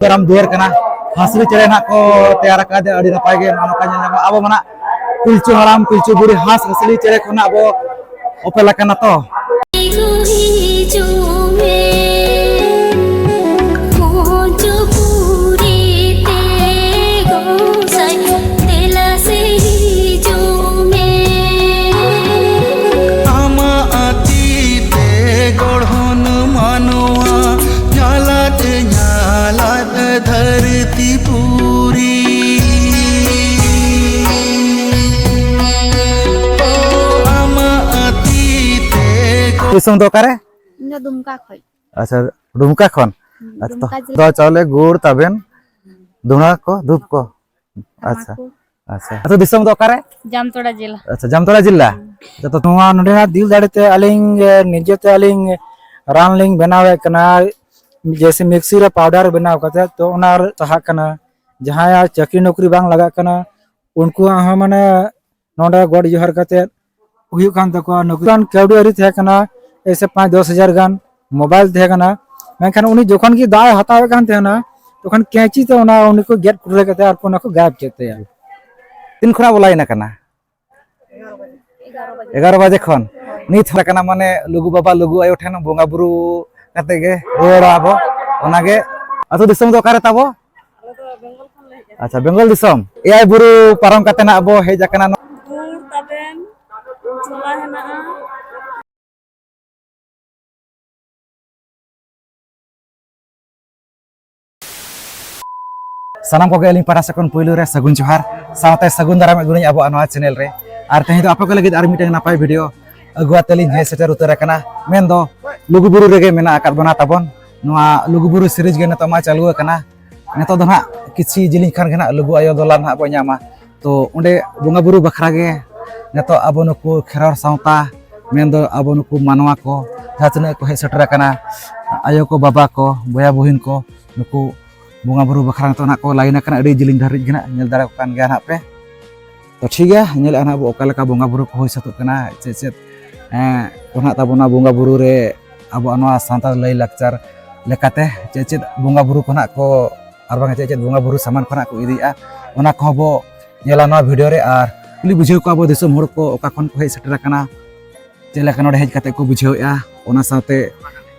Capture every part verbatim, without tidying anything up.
ᱫᱟᱨᱟᱢ ᱫᱩᱣᱟᱹᱨ ᱠᱟᱱᱟ᱾ ᱦᱟᱸᱥᱞᱤ ᱪᱮᱬᱮ ᱱᱟᱜ ᱠᱚ ᱛᱮᱭᱟᱨ ᱟᱠᱟᱫᱮ, ᱟᱹᱰᱤ ᱱᱟᱯᱟᱭ ᱜᱮ ᱱᱚᱜᱼᱚ ᱱᱚᱝᱠᱟ ᱧᱮᱞ ᱧᱟᱢᱚᱜᱼᱟ᱾ ᱟᱵᱚ ᱢᱟ ᱱᱟᱜ ᱯᱤᱞᱪᱩ ᱦᱟᱲᱟᱢ ᱯᱤᱞᱪᱩ ᱵᱩᱲᱦᱤ ᱦᱟᱸᱥ ᱦᱟᱸᱥᱞᱤ ᱪᱮᱬᱮ ᱠᱷᱚᱱᱟᱜ ᱵᱚ ᱚᱯᱮᱞ ᱟᱠᱟᱱᱟ ᱛᱚ᱾ ᱦᱤᱡᱩᱜ ᱢᱮ, ᱯᱚᱧᱪᱚᱯᱩᱨᱤ ᱛᱮ ᱜᱚᱸᱥᱟᱭ, ᱫᱮᱞᱟ ᱥᱮ ᱦᱤᱡᱩᱜ ᱢᱮ᱾ ᱟᱢᱟᱜ ᱛᱤ ᱛᱮ ᱜᱚᱲᱦᱚᱱ ᱢᱟᱱᱣᱟ, ᱧᱟᱞᱟᱫ ᱧᱟᱞᱟᱫ ᱫᱷᱟᱹᱨᱛᱤ ᱯᱩᱨᱤ᱾ ᱚ, ᱟᱢᱟᱜ ᱛᱤ ᱛᱮ ᱜᱚ- ᱫᱤᱥᱚᱢ ᱫᱚ ᱚᱠᱟᱨᱮ? ᱤᱧ ᱫᱚ ᱫᱩᱢᱠᱟ ᱠᱷᱚᱡ᱾ ᱟᱪᱪᱷᱟ, ᱰᱩᱢᱠᱟ ᱠᱷᱚᱱ? ᱦᱩᱸ, ᱟᱪᱪᱷᱟ, ᱫᱩᱢᱠᱟ ᱡᱤᱞᱟ᱾ ᱫᱚ ᱪᱟᱣᱞᱮ, ᱜᱩᱲ, ᱛᱟᱵᱮᱱ, ᱫᱷᱩᱬᱟ ᱠᱚ, ᱫᱷᱩᱯ ᱠᱚ᱾ ᱟᱪᱪᱷᱟ, ᱛᱟᱢᱟᱠᱩ᱾ ᱟᱪᱪᱷᱟ᱾ ᱟᱹᱛᱩ ᱫᱤᱥᱚᱢ ᱫᱚ ᱚᱠᱟᱨᱮ? ᱡᱟᱢᱛᱚᱲᱟ ᱡᱮᱞᱟ᱾ ᱟᱪᱪᱷᱟ, ᱡᱟᱢᱛᱟᱲᱟ ᱡᱮᱞᱟ᱾ ᱦᱩᱸ᱾ ᱡᱚᱛᱚ ᱱᱚᱣᱟ ᱱᱚᱰᱮ ᱦᱟᱸᱜ ᱫᱤᱞ ᱫᱟᱲᱮ ᱛᱮ ᱟᱹᱞᱤᱧ, ᱮ, ᱱᱤᱡᱮ ᱛᱮ ᱟᱹᱞᱤᱧ ᱨᱟᱱ ᱞᱤᱧ ᱵᱮᱱᱟᱣᱮᱫ ᱠᱟᱱᱟ, ᱡᱮᱭᱥᱮ ᱢᱤᱠᱥᱤ ᱨᱮ ᱯᱟᱣᱰᱟᱨ ᱵᱮᱱᱟᱣ ᱠᱟᱛᱮ, ᱛᱚ ᱚᱱᱟ ᱨᱮ ᱥᱟᱦᱟᱜ ᱠᱟᱱᱟ᱾ ᱡᱟᱦᱟᱸᱭᱟᱜ ᱪᱟᱹᱠᱨᱤ ᱱᱚᱠᱨᱤ ᱵᱟᱝ ᱞᱟᱜᱟᱜ ᱠᱟᱱᱟ, ᱩᱱᱠᱩᱣᱟᱜ ᱦᱚᱸ ᱢᱟᱱᱮ ᱱᱚᱰᱮ ᱜᱚᱰ ᱡᱚᱦᱟᱨ ᱠᱟᱛᱮ ᱦᱩᱭᱩᱜ ᱠᱟᱱ ᱛᱟᱠᱚᱣᱟ᱾ ᱱᱚᱠᱨᱤ ᱠᱟᱹᱣᱰᱤ ᱟᱹᱨᱤ ᱛᱟᱦᱮᱸ ᱠᱟᱱᱟ, ᱮᱭᱥᱮ ᱯᱟᱸᱪ ᱫᱚᱥ ᱦᱟᱡᱟᱨ ᱜᱟᱱ ᱢᱳᱵᱟᱭᱤᱞ ᱛᱟᱦᱮᱸ ᱠᱟᱱᱟ, ᱢᱮᱱᱠᱷᱟᱱ ᱩᱱᱤ ᱡᱚᱠᱷᱚᱱ ᱜᱮ ᱫᱟᱜ ᱮ ᱦᱟᱛᱟᱣᱮᱫ ᱠᱟᱱ ᱛᱟᱦᱮᱱᱟ, ᱛᱚᱠᱷᱚᱱ ᱠᱮᱸᱪᱤ ᱛᱮ ᱚᱱᱟ ᱩᱱᱤ ᱠᱚ ᱜᱮᱫ ᱠᱩᱴᱨᱟᱹ ᱠᱟᱛᱮ ᱟᱨ ᱠᱚ ᱚᱱᱟ ᱠᱚ ᱜᱟᱭᱮᱵ ᱠᱮᱫ ᱛᱟᱭᱟ᱾ ᱛᱤᱱ ᱠᱷᱚᱱᱟᱜ ᱵᱚ ᱞᱟᱭᱤᱱ ᱟᱠᱟᱱᱟ? ᱮᱜᱟᱨᱚ ᱵᱟᱡᱮ ᱠᱷᱚᱱ᱾ ᱱᱤᱛ ᱦᱚᱸ ᱠᱟᱱᱟ, ᱢᱟᱱᱮ ᱞᱩᱜᱩ ᱵᱟᱵᱟ ᱞᱩᱜᱩ ᱟᱭᱳ ᱴᱷᱮᱱ ᱵᱚᱸᱜᱟ ᱵᱩᱨᱩ ᱠᱟᱛᱮ ᱜᱮ ᱨᱩᱣᱟᱹᱲᱚᱜᱼᱟ ᱵᱚ᱾ ᱚᱱᱟᱜᱮ᱾ ᱟᱹᱛᱩ ᱫᱤᱥᱚᱢ ᱫᱚ ᱚᱠᱟᱨᱮ ᱛᱟᱵᱚ? ᱟᱪᱪᱷᱟ, ᱵᱮᱝᱜᱚᱞ ᱫᱤᱥᱚᱢ᱾ ᱮᱭᱟᱭ ᱵᱩᱨᱩ ᱯᱟᱨᱚᱢ ᱠᱟᱛᱮ ᱱᱟᱜ ᱵᱚ ᱦᱮᱡ ᱟᱠᱟᱱᱟ᱾ ᱜᱩᱲ, ᱛᱟᱵᱮᱱ, ᱪᱷᱳᱞᱟ ᱦᱮᱱᱟᱜᱼᱟ᱾ ᱥᱟᱱᱟᱢ ᱠᱚᱜᱮ ᱟᱹᱞᱤᱧ ᱯᱟᱦᱴᱟ ᱥᱮᱫ ᱠᱷᱚᱱ ᱯᱩᱭᱞᱩ ᱨᱮ ᱥᱟᱹᱜᱩᱱ ᱡᱚᱦᱟᱨ, ᱥᱟᱶᱛᱮ ᱥᱟᱹᱜᱩᱱ ᱫᱟᱨᱟᱢ ᱮᱫ ᱵᱚᱱᱟᱹᱧ ᱟᱵᱚᱣᱟᱜ ᱱᱚᱣᱟ ᱪᱮᱱᱮᱞ ᱨᱮ᱾ ᱟᱨ ᱛᱮᱦᱮᱧ ᱫᱚ ᱟᱯᱮ ᱠᱚ ᱞᱟᱹᱜᱤᱫ ᱟᱨ ᱢᱤᱫᱴᱟᱝ ᱱᱟᱯᱟᱭ ᱵᱷᱤᱰᱤᱭᱳ ᱟᱹᱜᱩ ᱟᱛᱮ ᱞᱤᱧ ᱦᱮᱡ ᱥᱮᱴᱮᱨ ᱩᱛᱟᱹᱨ ᱟᱠᱟᱱᱟ᱾ ᱢᱮᱱᱫᱚ ᱞᱩᱜᱩᱵᱩᱨᱩ ᱨᱮᱜᱮ ᱢᱮᱱᱟᱜ ᱟᱠᱟᱫ ᱵᱚᱱᱟ ᱛᱟᱵᱚᱱ᱾ ᱱᱚᱣᱟ ᱞᱩᱜᱩᱵᱩᱨᱩ ᱥᱤᱨᱤᱡᱽ ᱜᱮ ᱱᱤᱛᱚᱜ ᱢᱟ ᱪᱟᱹᱞᱩ ᱟᱠᱟᱱᱟ᱾ ᱱᱤᱛᱚᱜ ᱫᱚ ᱱᱟᱦᱟᱜ ᱠᱤᱪᱷᱤ ᱡᱤᱞᱤᱧ ᱠᱷᱟᱱ ᱜᱮ ᱱᱟᱦᱟᱜ ᱞᱩᱜᱩ ᱟᱭᱳ ᱫᱚᱞᱟᱱ ᱱᱟᱦᱟᱜ ᱵᱚᱱ ᱧᱟᱢᱟ᱾ ᱛᱚ ᱚᱸᱰᱮ ᱵᱚᱸᱜᱟ ᱵᱩᱨᱩ ᱵᱟᱠᱷᱨᱟ ᱜᱮ ᱱᱤᱛᱚᱜ ᱟᱵᱚ ᱱᱩᱠᱩ ᱠᱷᱮᱨᱣᱟᱲ ᱥᱟᱶᱛᱟ, ᱢᱮᱱᱫᱚ ᱟᱵᱚ ᱱᱩᱠᱩ ᱢᱟᱱᱣᱟ ᱠᱚ ᱡᱟᱦᱟᱸ ᱛᱤᱱᱟᱹᱜ ᱠᱚ ᱦᱮᱡ ᱥᱮᱴᱮᱨ ᱟᱠᱟᱱᱟ, ᱟᱭᱳ ᱠᱚ, ᱵᱟᱵᱟ ᱠᱚ, ᱵᱚᱭᱦᱟ ᱵᱩᱦᱤᱱ ᱠᱚ, ᱱᱩᱠᱩ ᱵᱚᱸᱜᱟ ᱵᱩᱨᱩ ᱵᱟᱠᱷᱨᱟ ᱱᱤᱛᱚᱜ ᱱᱟᱦᱟᱜ ᱠᱚ ᱞᱟᱭᱤᱱ ᱟᱠᱟᱱᱟ᱾ ᱟᱹᱰᱤ ᱡᱤᱞᱤᱧ ᱫᱷᱟᱹᱨᱤᱡ ᱜᱮ ᱱᱟᱦᱟᱜ ᱧᱮᱞ ᱫᱟᱲᱮᱭᱟᱠᱚ ᱠᱟᱱ ᱜᱮᱭᱟ ᱱᱟᱦᱟᱜ ᱯᱮ᱾ ᱛᱚ ᱴᱷᱤᱠ ᱜᱮᱭᱟ, ᱧᱮᱞᱮᱫᱼᱟ ᱱᱟᱦᱟᱜ ᱵᱚ ᱚᱠᱟ ᱞᱮᱠᱟ ᱵᱚᱸᱜᱟ ᱵᱩᱨᱩ ᱠᱚ ᱦᱩᱭ ᱥᱟᱹᱛᱚᱜ ᱠᱟᱱᱟ, ᱪᱮᱫ ᱪᱮᱫ, ᱮᱸ, ᱠᱚ ᱱᱟᱦᱟᱜ ᱛᱟᱵᱚᱱᱟ ᱵᱚᱸᱜᱟ ᱵᱩᱨᱩ ᱨᱮ ᱟᱵᱚᱣᱟᱜ ᱱᱚᱣᱟ ᱥᱟᱱᱛᱟᱲ ᱞᱟᱹᱭ ᱞᱟᱠᱪᱟᱨ ᱞᱮᱠᱟᱛᱮ ᱪᱮᱫ ᱪᱮᱫ ᱵᱚᱸᱜᱟ ᱵᱩᱨᱩ ᱠᱚ ᱱᱟᱜ ᱠᱚ ᱟᱨ ᱵᱟᱝ ᱪᱮᱫ ᱪᱮᱫ ᱵᱚᱸᱜᱟ ᱵᱩᱨᱩ ᱥᱟᱢᱟᱱ ᱠᱚ ᱱᱟᱜ ᱠᱚ ᱤᱫᱤᱭᱮᱫᱼᱟ, ᱚᱱᱟ ᱠᱚᱦᱚᱸ ᱵᱚ ᱧᱮᱞᱟ ᱱᱚᱣᱟ ᱵᱷᱤᱰᱤᱭᱳ ᱨᱮ᱾ ᱟᱨ ᱠᱩᱞᱤ ᱵᱩᱡᱷᱟᱹᱣ ᱠᱚᱣᱟ ᱵᱚ ᱫᱤᱥᱚᱢ ᱦᱚᱲ ᱠᱚ ᱚᱠᱟ ᱠᱷᱚᱱ ᱠᱚ ᱦᱮᱡ ᱥᱮᱴᱮᱨ ᱟᱠᱟᱱᱟ, ᱪᱮᱫ ᱞᱮᱠᱟ ᱱᱚᱰᱮ ᱦᱮᱡ ᱠᱟᱛᱮ ᱠᱚ ᱵᱩᱡᱷᱟᱹᱣᱮᱫᱼᱟ, ᱚᱱᱟ ᱥᱟᱶᱛᱮ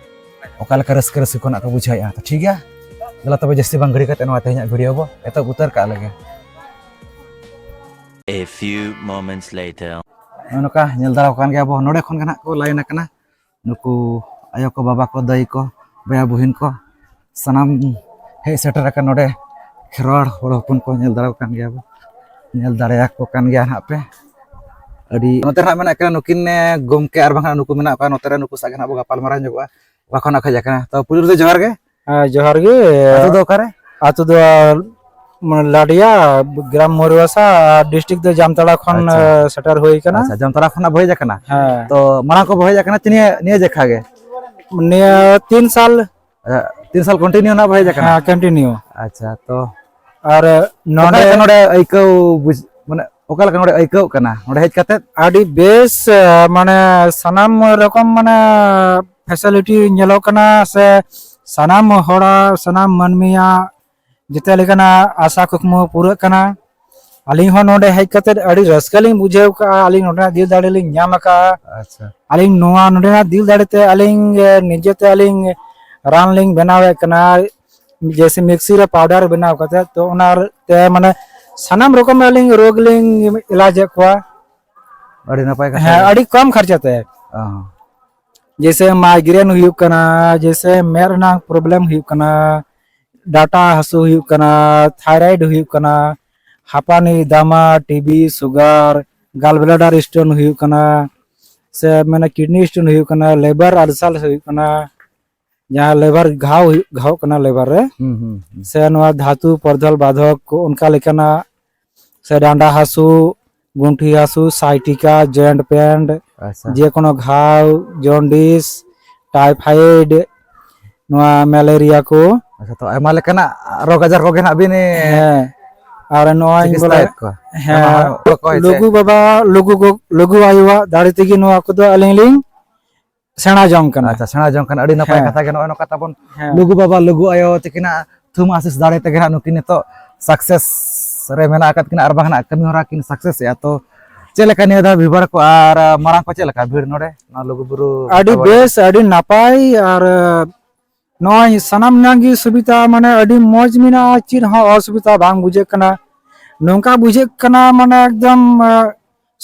ᱚᱠᱟ ᱞᱮᱠᱟ ᱨᱟᱹᱥᱠᱟᱹ ᱨᱟᱹᱥᱠᱟᱹ ᱠᱚ ᱱᱟᱜ ᱠᱚ ᱵᱩᱡᱷᱟᱹᱣᱮᱫᱼᱟ᱾ ᱛᱚ ᱴᱷᱤᱠ ᱜᱮᱭᱟ, ᱫᱮᱞᱟ ᱛᱚᱵᱮ ᱡᱟᱹᱥᱛᱤ ᱵᱟᱝ ᱜᱷᱟᱹᱲᱤ ᱠᱟᱛᱮ ᱱᱚᱣᱟ ᱛᱮᱦᱮᱧᱟᱜ ᱵᱷᱤᱰᱤᱭᱳ ᱵᱚ ᱮᱛᱚᱦᱚᱵ ᱩᱛᱟᱹᱨ ᱠᱟᱜ ᱞᱮᱜᱮ᱾ A few moments later. ᱱᱚᱜᱼᱚ ᱱᱚᱝᱠᱟ ᱧᱮᱞ ᱫᱟᱨᱟ ᱠᱟᱱ ᱜᱮᱭᱟ ᱵᱚ, ᱱᱚᱰᱮ ᱠᱷᱚᱱ ᱜᱮ ᱱᱟᱜ ᱠᱚ ᱞᱟᱭᱤᱱ ᱟᱠᱟᱱᱟ ᱱᱩᱠᱩ ᱟᱭᱳ ᱠᱚ, ᱵᱟᱵᱟ ᱠᱚ, ᱫᱟᱹᱭ ᱠᱚ, ᱵᱚᱭᱦᱟ ᱵᱩᱦᱤᱱ ᱠᱚ, ᱥᱟᱱᱟᱢ ᱦᱮᱡ ᱥᱮᱴᱮᱨ ᱟᱠᱟᱱ ᱱᱚᱰᱮ ᱠᱷᱮᱨᱣᱟᱲ ᱦᱚᱲ ᱦᱚᱯᱚᱱ ᱠᱚ ᱧᱮᱞ ᱫᱟᱲᱮᱭᱟᱠᱚ ᱠᱟᱱ ᱜᱮᱭᱟ ᱵᱚ, ᱧᱮᱞ ᱫᱟᱲᱮᱭᱟᱠᱚ ᱠᱟᱱ ᱜᱮᱭᱟ ᱱᱟᱦᱟᱜ ᱯᱮ᱾ ᱟᱹᱰᱤ ᱱᱚᱛᱮ ᱨᱮ ᱱᱟᱦᱟᱜ ᱢᱮᱱᱟᱜ ᱠᱤᱱᱟ ᱱᱩᱠᱤᱱ, ᱮ, ᱜᱚᱢᱠᱮ ᱟᱨ ᱵᱟᱝᱠᱷᱟᱱ ᱱᱩᱠᱩ ᱢᱮᱱᱟᱜ ᱠᱚᱣᱟ ᱱᱚᱛᱮ ᱨᱮ, ᱱᱩᱠᱩ ᱥᱟᱶ ᱜᱮ ᱱᱟᱦᱟᱜ ᱵᱚ ᱜᱟᱯᱟᱞ ᱢᱟᱨᱟᱣ ᱧᱚᱜᱚᱜᱼᱟ᱾ ᱚᱠᱟ ᱠᱷᱚᱱᱟᱜ ᱠᱚ ᱦᱮᱡ ᱟᱠᱟᱱᱟ? ᱛᱚ ᱯᱩᱭᱞᱩ ᱨᱮᱫᱚ ᱡᱚᱦᱟᱨ ᱜᱮ᱾ ᱦᱮᱸ, ᱡᱚᱦᱟᱨ ᱜᱮ᱾ ᱟᱹᱛᱩ ᱫᱚ ᱚᱠᱟᱨᱮ? ᱟᱹᱛᱩ ᱫᱚ, ᱢᱟᱱᱮ, ᱞᱟᱰᱤᱭᱟ, ᱜᱨᱟᱢ ᱢᱚᱭᱩᱨᱵᱷᱟᱥᱟ, ᱟᱨ ᱰᱤᱥᱴᱨᱤᱠᱴ ᱫᱚ ᱡᱟᱢᱛᱟᱲᱟ ᱠᱷᱚᱱ, ᱟᱪᱪᱷᱟ᱾ ᱮ, ᱥᱮᱴᱮᱨ ᱦᱩᱭ ᱟᱠᱟᱱᱟ᱾ ᱟᱪᱪᱷᱟ, ᱡᱟᱢᱛᱟᱲᱟ ᱠᱷᱚᱱᱟᱜ ᱵᱚ ᱦᱮᱡ ᱟᱠᱟᱱᱟ᱾ ᱦᱮᱸ᱾ ᱛᱚ ᱢᱟᱲᱟᱝ ᱠᱚ ᱵᱚ ᱦᱮᱡ ᱟᱠᱟᱱᱟ ᱪᱮ ᱱᱤᱭᱟᱹ, ᱱᱤᱭᱟᱹ ᱡᱮᱠᱷᱟ ᱜᱮ? ᱱᱤᱭᱟᱹ ᱛᱤᱱ ᱥᱟᱞ᱾ ᱮ, ᱛᱤᱱ ᱥᱟᱞ ᱠᱚᱱᱴᱤᱱᱤᱭᱩ ᱱᱟᱜ ᱵᱚ ᱦᱮᱡ ᱟᱠᱟᱱᱟ? ᱦᱮᱸ, ᱠᱚᱱᱴᱤᱱᱤᱭᱩ᱾ ᱟᱪᱪᱷᱟ, ᱛᱚ ᱟᱨ ᱚᱠᱟ ᱱᱚᱰᱮ ᱞᱮᱠᱟ ᱱᱚᱰᱮ ᱟᱹᱭᱠᱟᱹᱣ ᱵᱩᱡ-, ᱢᱟᱱᱮ ᱚᱠᱟ ᱞᱮᱠᱟ ᱱᱚᱰᱮ ᱟᱹᱭᱠᱟᱹᱣ ᱠᱟᱱᱟ ᱱᱚᱰᱮ ᱦᱮᱡ ᱠᱟᱛᱮ? ᱟᱹᱰᱤ ᱵᱮᱥ, ᱮ, ᱢᱟᱱᱮ ᱥᱟᱱᱟᱢ ᱨᱚᱠᱚᱢ, ᱢᱟᱱᱮ, ᱯᱷᱮᱥᱤᱞᱤᱴᱤ ᱧᱮᱞᱚᱜ ᱠᱟᱱᱟ, ᱥᱮ ᱥᱟᱱᱟᱢ ᱦᱚᱲᱟᱜ, ᱥᱟᱱᱟᱢ ᱢᱟᱹᱱᱢᱤᱭᱟᱜ ᱡᱮᱛᱮ ᱞᱮᱠᱟᱱᱟᱜ ᱟᱥᱟ ᱠᱩᱠᱢᱩ ᱯᱩᱨᱟᱹᱜ ᱠᱟᱱᱟ᱾ ᱟᱹᱞᱤᱧ ᱦᱚᱸ ᱱᱚᱰᱮ ᱦᱮᱡ ᱠᱟᱛᱮ ᱟᱹᱰᱤ ᱨᱟᱹᱥᱠᱟᱹ ᱞᱤᱧ ᱵᱩᱡᱷᱟᱹᱣ ᱠᱟᱜᱼᱟ᱾ ᱟᱹᱞᱤᱧ ᱱᱚᱰᱮᱱᱟᱜ ᱫᱤᱞ ᱫᱟᱲᱮ ᱞᱤᱧ ᱧᱟᱢ ᱟᱠᱟᱜᱼᱟ᱾ ᱟᱪᱪᱷᱟ᱾ ᱟᱹᱞᱤᱧ ᱱᱚᱣᱟ ᱱᱚᱰᱮᱱᱟᱜ ᱫᱤᱞ ᱫᱟᱲᱮ ᱛᱮ ᱟᱹᱞᱤᱧ, ᱮ, ᱱᱤᱡᱮ ᱛᱮ ᱟᱹᱞᱤᱧ ᱨᱟᱱ ᱞᱤᱧ ᱵᱮᱱᱟᱣᱮᱫ ᱠᱟᱱᱟ, ᱡᱮᱭᱥᱮ ᱢᱤᱠᱥᱤ ᱨᱮ ᱯᱟᱣᱰᱟᱨ ᱵᱮᱱᱟᱣ ᱠᱟᱛᱮ, ᱛᱚ ᱚᱱᱟ ᱛᱮ, ᱢᱟᱱᱮ, ᱥᱟᱱᱟᱢ ᱨᱚᱠᱚᱢ ᱟᱹᱞᱤᱧ ᱨᱳᱜᱽ ᱞᱤᱧ ᱮᱞᱟᱡᱮᱫ ᱠᱚᱣᱟ᱾ ᱟᱹᱰᱤ ᱱᱟᱯᱟᱭ ᱠᱟᱛᱷᱟ᱾ ᱦᱮᱸ, ᱟᱹᱰᱤ ᱠᱚᱢ ᱠᱷᱚᱨᱪᱟ ᱛᱮ᱾ ᱚ᱾ ᱡᱮᱭᱥᱮ ᱢᱟᱭᱜᱨᱮᱱ ᱦᱩᱭᱩᱜ ᱠᱟᱱᱟ, ᱡᱮᱭᱥᱮ ᱢᱮᱫ ᱨᱮᱱᱟᱜ ᱯᱨᱚᱵᱞᱮᱢ ᱦᱩᱭᱩᱜ ᱠᱟᱱᱟ, ᱰᱟᱴᱟ ᱦᱟᱹᱥᱩ ᱦᱩᱭᱩᱜ ᱠᱟᱱᱟ, ᱛᱷᱟᱭᱨᱚᱭᱮᱰ ᱦᱩᱭᱩᱜ ᱠᱟᱱᱟ, ᱦᱟᱯᱟᱱᱤ, ᱫᱟᱢᱟ, ᱴᱤᱵᱤ, ᱥᱩᱜᱟᱨ, ᱜᱟᱞ ᱵᱞᱮᱰᱟᱨ ᱥᱴᱳᱱ ᱦᱩᱭᱩᱜ ᱠᱟᱱᱟ, ᱥᱮ ᱢᱟᱱᱮ ᱠᱤᱰᱱᱤ ᱥᱴᱳᱱ ᱦᱩᱭᱩᱜ ᱠᱟᱱᱟ, ᱞᱮᱵᱟᱨ ᱟᱞᱥᱟᱨ ᱦᱩᱭᱩᱜ ᱠᱟᱱᱟ, ᱡᱟᱦᱟᱸ ᱞᱮᱵᱟᱨ ᱜᱷᱟᱣ ᱦᱩᱭᱩᱜ, ᱜᱷᱟᱣᱚᱜ ᱠᱟᱱᱟ ᱞᱮᱵᱟᱨ ᱨᱮ, ᱦᱩᱸ, ᱦᱩᱸ, ᱦᱩᱸ᱾ ᱥᱮ ᱱᱚᱣᱟ ᱫᱷᱟᱛᱩ ᱯᱚᱨᱫᱷᱚᱞ ᱵᱟᱫᱷᱚᱠ ᱠᱚ, ᱚᱱᱠᱟ ᱞᱮᱠᱟᱱᱟᱜ, ᱥᱮ ᱰᱟᱸᱰᱟ ᱦᱟᱹᱥᱩ, ᱜᱩᱱᱴᱷᱤ ᱦᱟᱹᱥᱩ, ᱥᱟᱭᱴᱤᱠᱟ, ᱡᱚᱭᱮᱱᱴ ᱯᱮᱱᱴ, ᱟᱪᱪᱷᱟ᱾ ᱡᱮ ᱠᱳᱱᱳ ᱜᱷᱟᱣ, ᱡᱚᱱᱰᱤᱥ, ᱴᱟᱭᱯᱷᱟᱭᱤᱰ, ᱱᱚᱣᱟ ᱢᱮᱞᱮᱨᱤᱭᱟ ᱠᱚ᱾ ᱟᱪᱪᱷᱟ, ᱛᱚ ᱟᱭᱢᱟ ᱞᱮᱠᱟᱱᱟᱜ ᱨᱳᱜᱽ ᱟᱡᱟᱨ ᱠᱚᱜᱮ ᱱᱟᱜ ᱵᱤᱱ, ᱮ, ᱦᱮᱸ᱾ ᱟᱨ ᱱᱚᱣᱟ ᱤᱧ ᱵᱚᱞᱮ, ᱪᱤᱠᱤᱛᱥᱟᱭᱮᱫ ᱠᱚᱣᱟ? ᱦᱮᱸ, ᱟᱭᱢᱟ ᱦᱚᱲ ᱠᱚ ᱦᱮᱡ ᱞᱩᱜᱩ ᱥᱮ? ᱵᱟᱵᱟ, ᱞᱩᱜᱩ ᱜᱚ-, ᱞᱩᱜᱩ ᱟᱭᱳᱣᱟᱜ ᱫᱟᱲᱮ ᱛᱮᱜᱮ ᱱᱚᱣᱟ ᱠᱚᱫᱚ ᱟᱹᱞᱤᱧ ᱞᱤᱧ ᱥᱮᱬᱟ ᱡᱚᱝ ᱠᱟᱱᱟ᱾ ᱟᱪᱪᱷᱟ, ᱥᱮᱬᱟ ᱡᱚᱝ ᱠᱟᱱᱟ, ᱟᱹᱰᱤ ᱱᱟᱯᱟᱭ ᱦᱮᱸ᱾ ᱠᱟᱛᱷᱟ ᱜᱮ᱾ ᱱᱚᱜᱼᱚᱭ ᱱᱚᱝᱠᱟ ᱛᱟᱵᱚᱱ ᱦᱮᱸ᱾ ᱞᱩᱜᱩ ᱵᱟᱵᱟ ᱞᱩᱜᱩ ᱟᱭᱳ ᱛᱟᱹᱠᱤᱱᱟᱜ ᱛᱷᱩᱢ ᱟᱥᱤᱥ ᱫᱟᱲᱮ ᱛᱮᱜᱮ ᱱᱟᱜ ᱱᱩᱠᱤᱱ ᱱᱤᱛᱚᱜ ᱥᱟᱠᱥᱮᱥ ᱨᱮ ᱢᱮᱱᱟᱜ ᱟᱠᱟᱫ ᱠᱤᱱᱟ ᱟᱨ ᱵᱟᱝ ᱱᱟᱜ ᱠᱟᱹᱢᱤ ᱦᱚᱨᱟ ᱠᱤᱱ ᱥᱟᱠᱥᱮᱥ ᱮᱜᱼᱟ᱾ ᱛᱚ ᱪᱮᱫ ᱞᱮᱠᱟ ᱱᱤᱭᱟᱹ ᱫᱷᱟᱣ ᱵᱷᱤᱲ ᱠᱚ ᱟᱨ ᱢᱟᱨᱟᱝ ᱠᱚ ᱪᱮᱫ ᱞᱮᱠᱟ ᱵᱷᱤᱲ ᱱᱚᱰᱮ ᱱᱚᱣᱟ ᱞᱩᱜᱩ ᱵᱩᱨᱩ ᱟᱹᱰᱤ ᱵᱟᱵᱟ? ᱵᱮᱥ, ᱟᱹᱰᱤ ᱱᱟᱯᱟᱭ᱾ ᱟᱨ ᱱᱚᱜᱼᱚᱭ ᱥᱟᱱᱟᱢ ᱨᱮᱱᱟᱜ ᱜᱮ ᱥᱩᱵᱤᱫᱷᱟ, ᱢᱟᱱᱮ ᱟᱹᱰᱤ ᱢᱚᱡᱽ ᱢᱮᱱᱟᱜᱼᱟ, ᱪᱮᱫ ᱦᱚᱸ ᱚᱥᱩᱵᱤᱫᱷᱟ ᱵᱟᱝ ᱵᱩᱡᱷᱟᱹᱜ ᱠᱟᱱᱟ᱾ ᱱᱚᱝᱠᱟ ᱵᱩᱡᱷᱟᱹᱜ ᱠᱟᱱᱟ ᱢᱟᱱᱮ ᱮᱠᱫᱚᱢ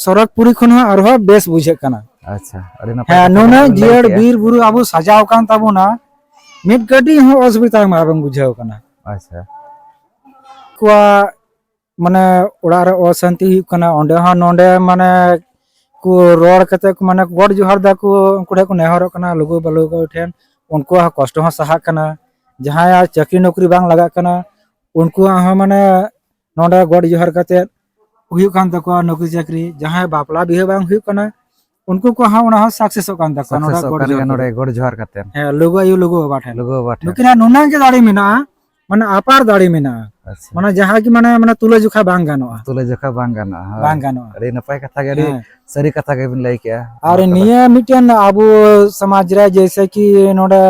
ᱥᱚᱨᱚᱠᱯᱩᱨᱤ ᱠᱷᱚᱱ ᱦᱚᱸ ᱟᱨᱦᱚᱸ ᱵᱮᱥ ᱵᱩᱡᱷᱟᱹᱜ ᱠᱟᱱᱟ᱾ ᱟᱪᱪᱷᱟ, ᱟᱹᱰᱤ ᱱᱟᱯᱟᱭ ᱦᱮᱸ, ᱠᱟᱛᱷᱟ ᱱᱩᱱᱟᱹᱜ ᱵᱮᱱ ᱞᱟᱹᱭ ᱡᱤᱭᱟᱹᱲ ᱠᱮᱜᱼᱟ᱾ ᱵᱤᱨ ᱵᱩᱨᱩ ᱟᱵᱚ ᱥᱟᱡᱟᱣ ᱠᱟᱱ ᱛᱟᱵᱚᱱᱟ, ᱢᱤᱫ ᱠᱟᱹᱴᱤᱡ ᱦᱚᱸ ᱚᱥᱩᱵᱤᱫᱷᱟ ᱵᱟᱝ ᱵᱩᱡᱷᱟᱹᱣ ᱠᱟᱱᱟ᱾ ᱟᱪᱪᱷᱟ᱾ ᱠᱚᱣᱟᱜ ᱢᱟᱱᱮ ᱚᱲᱟᱜ ᱨᱮ ᱚᱥᱟᱱᱛᱤ ᱦᱩᱭᱩᱜ ᱠᱟᱱᱟ, ᱚᱸᱰᱮ ᱦᱚᱸ ᱱᱚᱰᱮ ᱢᱟᱱᱮ ᱠᱚ ᱨᱚᱲ ᱠᱟᱛᱮ ᱠᱚ ᱢᱟᱱᱮ ᱜᱚᱰ ᱡᱚᱦᱟᱨ ᱫᱟᱠᱚ, ᱩᱱᱠᱩ ᱴᱷᱮᱱ ᱠᱚ ᱱᱮᱦᱚᱨᱚᱜ ᱠᱟᱱᱟ ᱞᱩᱜᱩ ᱵᱟᱵᱟ ᱞᱩᱜᱩ ᱴᱷᱮᱱ, ᱩᱱᱠᱩᱣᱟᱜ ᱦᱚᱸ ᱠᱚᱥᱴᱚ ᱦᱚᱸ ᱥᱟᱦᱟᱜ ᱠᱟᱱᱟ᱾ ᱡᱟᱦᱟᱸᱭᱟᱜ ᱪᱟᱹᱠᱨᱤ ᱱᱚᱠᱨᱤ ᱵᱟᱝ ᱞᱟᱜᱟᱜ ᱠᱟᱱᱟ, ᱩᱱᱠᱩᱣᱟᱜ ᱦᱚᱸ ᱢᱟᱱᱮ ᱱᱚᱰᱮ ᱜᱚᱰ ᱡᱚᱦᱟᱨ ᱠᱟᱛᱮ ᱦᱩᱭᱩᱜ ᱠᱟᱱ ᱛᱟᱠᱚᱣᱟ ᱱᱚᱠᱨᱤ ᱪᱟᱹᱠᱨᱤ᱾ ᱡᱟᱦᱟᱸᱭ ᱵᱟᱯᱞᱟ ᱵᱤᱦᱟᱹ ᱵᱟᱝ ᱦᱩᱭᱩᱜ ᱠᱟᱱᱟ, ᱩᱱᱠᱩ ᱠᱚᱣᱟᱜ ᱦᱚᱸ ᱚᱱᱟ ᱦᱚᱸ ᱥᱟᱠᱥᱮᱥᱚᱜ ᱠᱟᱱ ᱛᱟᱠᱚᱣᱟ ᱱᱚᱰᱮ ᱥᱟᱠᱥᱮᱥᱚᱜ ᱜᱚᱰ ᱠᱟᱱ ᱡᱚᱦᱟᱨ ᱜᱮᱭᱟ ᱱᱚᱰᱮ ᱛᱮᱜᱮ᱾ ᱜᱚᱰ ᱡᱚᱦᱟᱨ ᱠᱟᱛᱮ᱾ ᱦᱮᱸ, ᱞᱩᱜᱩ ᱟᱭᱳ ᱞᱩᱜᱩ ᱵᱟᱵᱟ ᱴᱷᱮᱱ᱾ ᱞᱩᱜᱩ ᱵᱟᱵᱟ ᱴᱷᱮᱱ᱾ ᱱᱩᱠᱤᱱᱟᱜ ᱱᱩᱱᱟᱹᱝ ᱜᱮ ᱫᱟᱲᱮ ᱢᱮᱱᱟᱜᱼᱟ, ᱢᱟᱱᱮ ᱟᱯᱟᱨ ᱫᱟᱲᱮ ᱢᱮᱱᱟᱜᱼᱟ, ᱟᱪᱪᱷᱟ᱾ ᱢᱟᱱᱮ ᱡᱟᱦᱟᱸ ᱜᱮ ᱢᱟᱱᱮ ᱢᱟᱱᱮ ᱛᱩᱞᱟᱹ ᱡᱚᱠᱷᱟ ᱵᱟᱝ ᱜᱟᱱᱚᱜᱼᱟ᱾ ᱛᱩᱞᱟᱹ ᱡᱚᱠᱷᱟ ᱵᱟᱝ ᱜᱟᱱᱚᱜᱼᱟ᱾ ᱦᱳᱭ᱾ ᱵᱟᱝ ᱜᱟᱱᱚᱜᱼᱟ᱾ ᱟᱹᱰᱤ ᱱᱟᱯᱟᱭ ᱠᱟᱛᱷᱟ ᱜᱮ, ᱟᱹᱰᱤ ᱦᱮᱸ᱾ ᱥᱟᱹᱨᱤ ᱠᱟᱛᱷᱟ ᱜᱮᱵᱤᱱ ᱞᱟᱹᱭ ᱠᱮᱜᱼᱟ᱾ ᱟᱨ ᱱᱚᱣᱟ ᱠᱚᱫᱚ᱾ ᱱᱤᱭᱟᱹ ᱢᱤᱫᱴᱮᱱ ᱟᱵᱚ ᱥᱚᱢᱟᱡᱽ ᱨᱮ ᱡᱮᱭᱥᱮ ᱠᱤ ᱱᱚᱰᱮ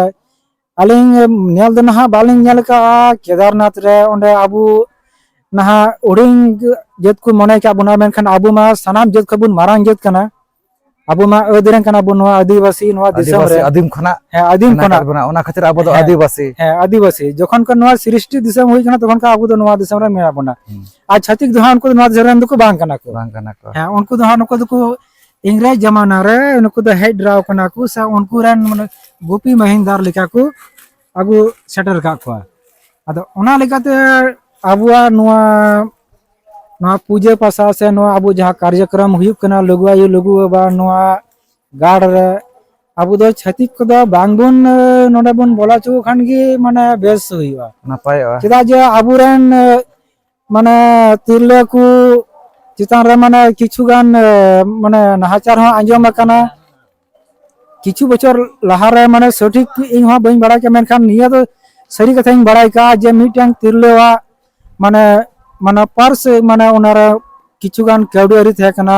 ᱟᱹᱞᱤᱧ ᱧᱮᱞ ᱫᱚ ᱱᱟᱦᱟᱜ ᱵᱟᱹᱞᱤᱧ ᱧᱮᱞ ᱟᱠᱟᱫᱼᱟ ᱠᱮᱫᱟᱨᱱᱟᱛᱷ ᱨᱮ, ᱚᱸᱰᱮ ᱟᱵᱚ ᱱᱟᱦᱟᱜ ᱦᱩᱰᱤᱧ ᱡᱟᱹᱛ ᱠᱚ ᱢᱚᱱᱮ ᱠᱟᱜ ᱵᱚᱱᱟ, ᱢᱮᱱᱠᱷᱟᱱ ᱟᱵᱚ ᱢᱟ ᱥᱟᱱᱟᱢ ᱡᱟᱹᱛ ᱠᱷᱚᱱ ᱵᱚᱱ ᱢᱟᱨᱟᱝ ᱡᱟᱹᱛ ᱠᱟᱱᱟ᱾ ᱟᱵᱚ ᱢᱟ ᱟᱹᱫ ᱨᱮᱱ ᱠᱟᱱᱟ ᱵᱚᱱ, ᱱᱚᱣᱟ ᱟᱹᱫᱤᱵᱟᱹᱥᱤ, ᱱᱚᱣᱟ ᱫᱤᱥᱚᱢ ᱟᱹᱫᱤᱵᱟᱹᱥᱤ ᱨᱮ᱾ ᱟᱹᱫᱤᱢ ᱠᱷᱚᱱᱟᱜ ᱦᱮᱸ, ᱟᱹᱫᱤᱢ ᱢᱮᱱᱟᱜ ᱠᱷᱚᱱᱟᱜ᱾ ᱟᱠᱟᱫ ᱵᱚᱱᱟ, ᱚᱱᱟ ᱠᱷᱟᱹᱛᱤᱨ ᱟᱵᱚ ᱫᱚ ᱦᱮᱸ᱾ ᱟᱹᱫᱤᱵᱟᱹᱥᱤ᱾ ᱦᱮᱸ, ᱟᱹᱫᱤᱵᱟᱹᱥᱤ᱾ ᱡᱚᱠᱷᱚᱱ ᱠᱷᱚᱱ ᱱᱚᱣᱟ ᱥᱨᱤᱥᱴᱤ ᱫᱤᱥᱚᱢ ᱦᱩᱭ ᱠᱟᱱᱟ, ᱛᱚᱠᱷᱚᱱ ᱠᱷᱚᱱ ᱟᱵᱚ ᱫᱚ ᱱᱚᱣᱟ ᱫᱤᱥᱚᱢ ᱨᱮ ᱢᱮᱱᱟᱜ ᱵᱚᱱᱟ᱾ ᱦᱩᱸ᱾ ᱟᱨ ᱪᱷᱟᱹᱛᱤᱠ ᱫᱚ ᱦᱟᱸᱜ ᱩᱱᱠᱩ ᱫᱚ ᱱᱚᱣᱟ ᱫᱤᱥᱚᱢ ᱨᱮᱱ ᱫᱚᱠᱚ ᱵᱟᱝ ᱠᱟᱱᱟ ᱠᱚ᱾ ᱵᱟᱝ ᱠᱟᱱᱟ ᱠᱚ᱾ ᱦᱮᱸ, ᱩᱱᱠᱩ ᱫᱚ ᱦᱟᱸᱜ ᱱᱩᱠᱩ ᱫᱚᱠᱚ ᱤᱝᱨᱮᱡᱽ ᱡᱟᱢᱟᱱᱟ ᱨᱮ ᱱᱩᱠᱩ ᱫᱚ ᱦᱮᱡ ᱰᱨᱟᱣ ᱠᱟᱱᱟ ᱠᱚ, ᱥᱮ ᱩᱱᱠᱩ ᱨᱮᱱ ᱢᱟᱱᱮ ᱜᱩᱯᱤ ᱢᱟᱹᱦᱤᱱᱫᱟᱨ ᱞᱮᱠᱟ ᱠᱚ ᱟᱹᱜᱩ ᱥᱮᱴᱮᱨ ᱟᱠᱟᱫ ᱠᱚᱣᱟ᱾ ᱟᱫᱚ ᱚᱱᱟ ᱞᱮᱠᱟᱛᱮ ᱟᱵᱚᱣᱟᱜ ᱱᱚᱣᱟ, ᱱᱚᱣᱟ ᱯᱩᱡᱟᱹ ᱯᱟᱥᱟ ᱥᱮ ᱱᱚᱣᱟ ᱟᱵᱚ ᱡᱟᱦᱟᱸ ᱠᱟᱨᱡᱚᱠᱨᱚᱢ ᱦᱩᱭᱩᱜ ᱠᱟᱱᱟ ᱞᱩᱜᱩ ᱟᱭᱳ ᱞᱩᱜᱩ ᱵᱟᱵᱟ ᱱᱚᱣᱟ ᱜᱟᱲ ᱨᱮ, ᱟᱵᱚ ᱫᱚ ᱪᱷᱟᱹᱛᱤᱠ ᱠᱚᱫᱚ ᱵᱟᱝᱵᱚᱱ, ᱮ, ᱱᱚᱰᱮ ᱵᱚᱱ ᱵᱚᱞᱚ ᱦᱚᱪᱚ ᱠᱷᱟᱱ ᱜᱮ ᱢᱟᱱᱮ ᱵᱮᱥ ᱦᱩᱭᱩᱜᱼᱟ᱾ ᱱᱟᱯᱟᱭᱚᱜᱼᱟ᱾ ᱪᱮᱫᱟᱜ ᱡᱮ ᱟᱵᱚᱨᱮᱱ, ᱮ, ᱢᱟᱱᱮ ᱛᱤᱨᱞᱟᱹ ᱠᱚ ᱪᱮᱛᱟᱱ ᱨᱮ ᱢᱟᱱᱮ ᱠᱤᱪᱷᱩ ᱜᱟᱱ, ᱮ, ᱢᱟᱱᱮ ᱱᱟᱦᱟᱪᱟᱨ ᱦᱚᱸ ᱟᱸᱡᱚᱢ ᱟᱠᱟᱱᱟ᱾ ᱠᱤᱪᱷᱩ ᱵᱚᱪᱷᱚᱨ ᱞᱟᱦᱟᱨᱮ ᱢᱟᱱᱮ ᱥᱚᱴᱷᱤᱠ ᱤᱧ ᱦᱚᱸ ᱵᱟᱹᱧ ᱵᱟᱲᱟᱭ ᱠᱮᱫᱟ, ᱢᱮᱱᱠᱷᱟᱱ ᱱᱤᱭᱟᱹ ᱫᱚ ᱥᱟᱹᱨᱤ ᱠᱟᱛᱷᱟᱧ ᱵᱟᱲᱟᱭ ᱠᱟᱜᱼᱟ ᱡᱮ ᱢᱤᱫᱴᱟᱝ ᱛᱤᱨᱞᱟᱹᱣᱟᱜ ᱢᱟᱱᱮ, ᱢᱟᱱᱮ ᱯᱟᱨᱥ ᱢᱟᱱᱮ ᱚᱱᱟᱨᱮ ᱠᱤᱪᱷᱩ ᱜᱟᱱ ᱠᱟᱹᱣᱰᱤ ᱟᱹᱨᱤ ᱛᱟᱦᱮᱸ ᱠᱟᱱᱟ,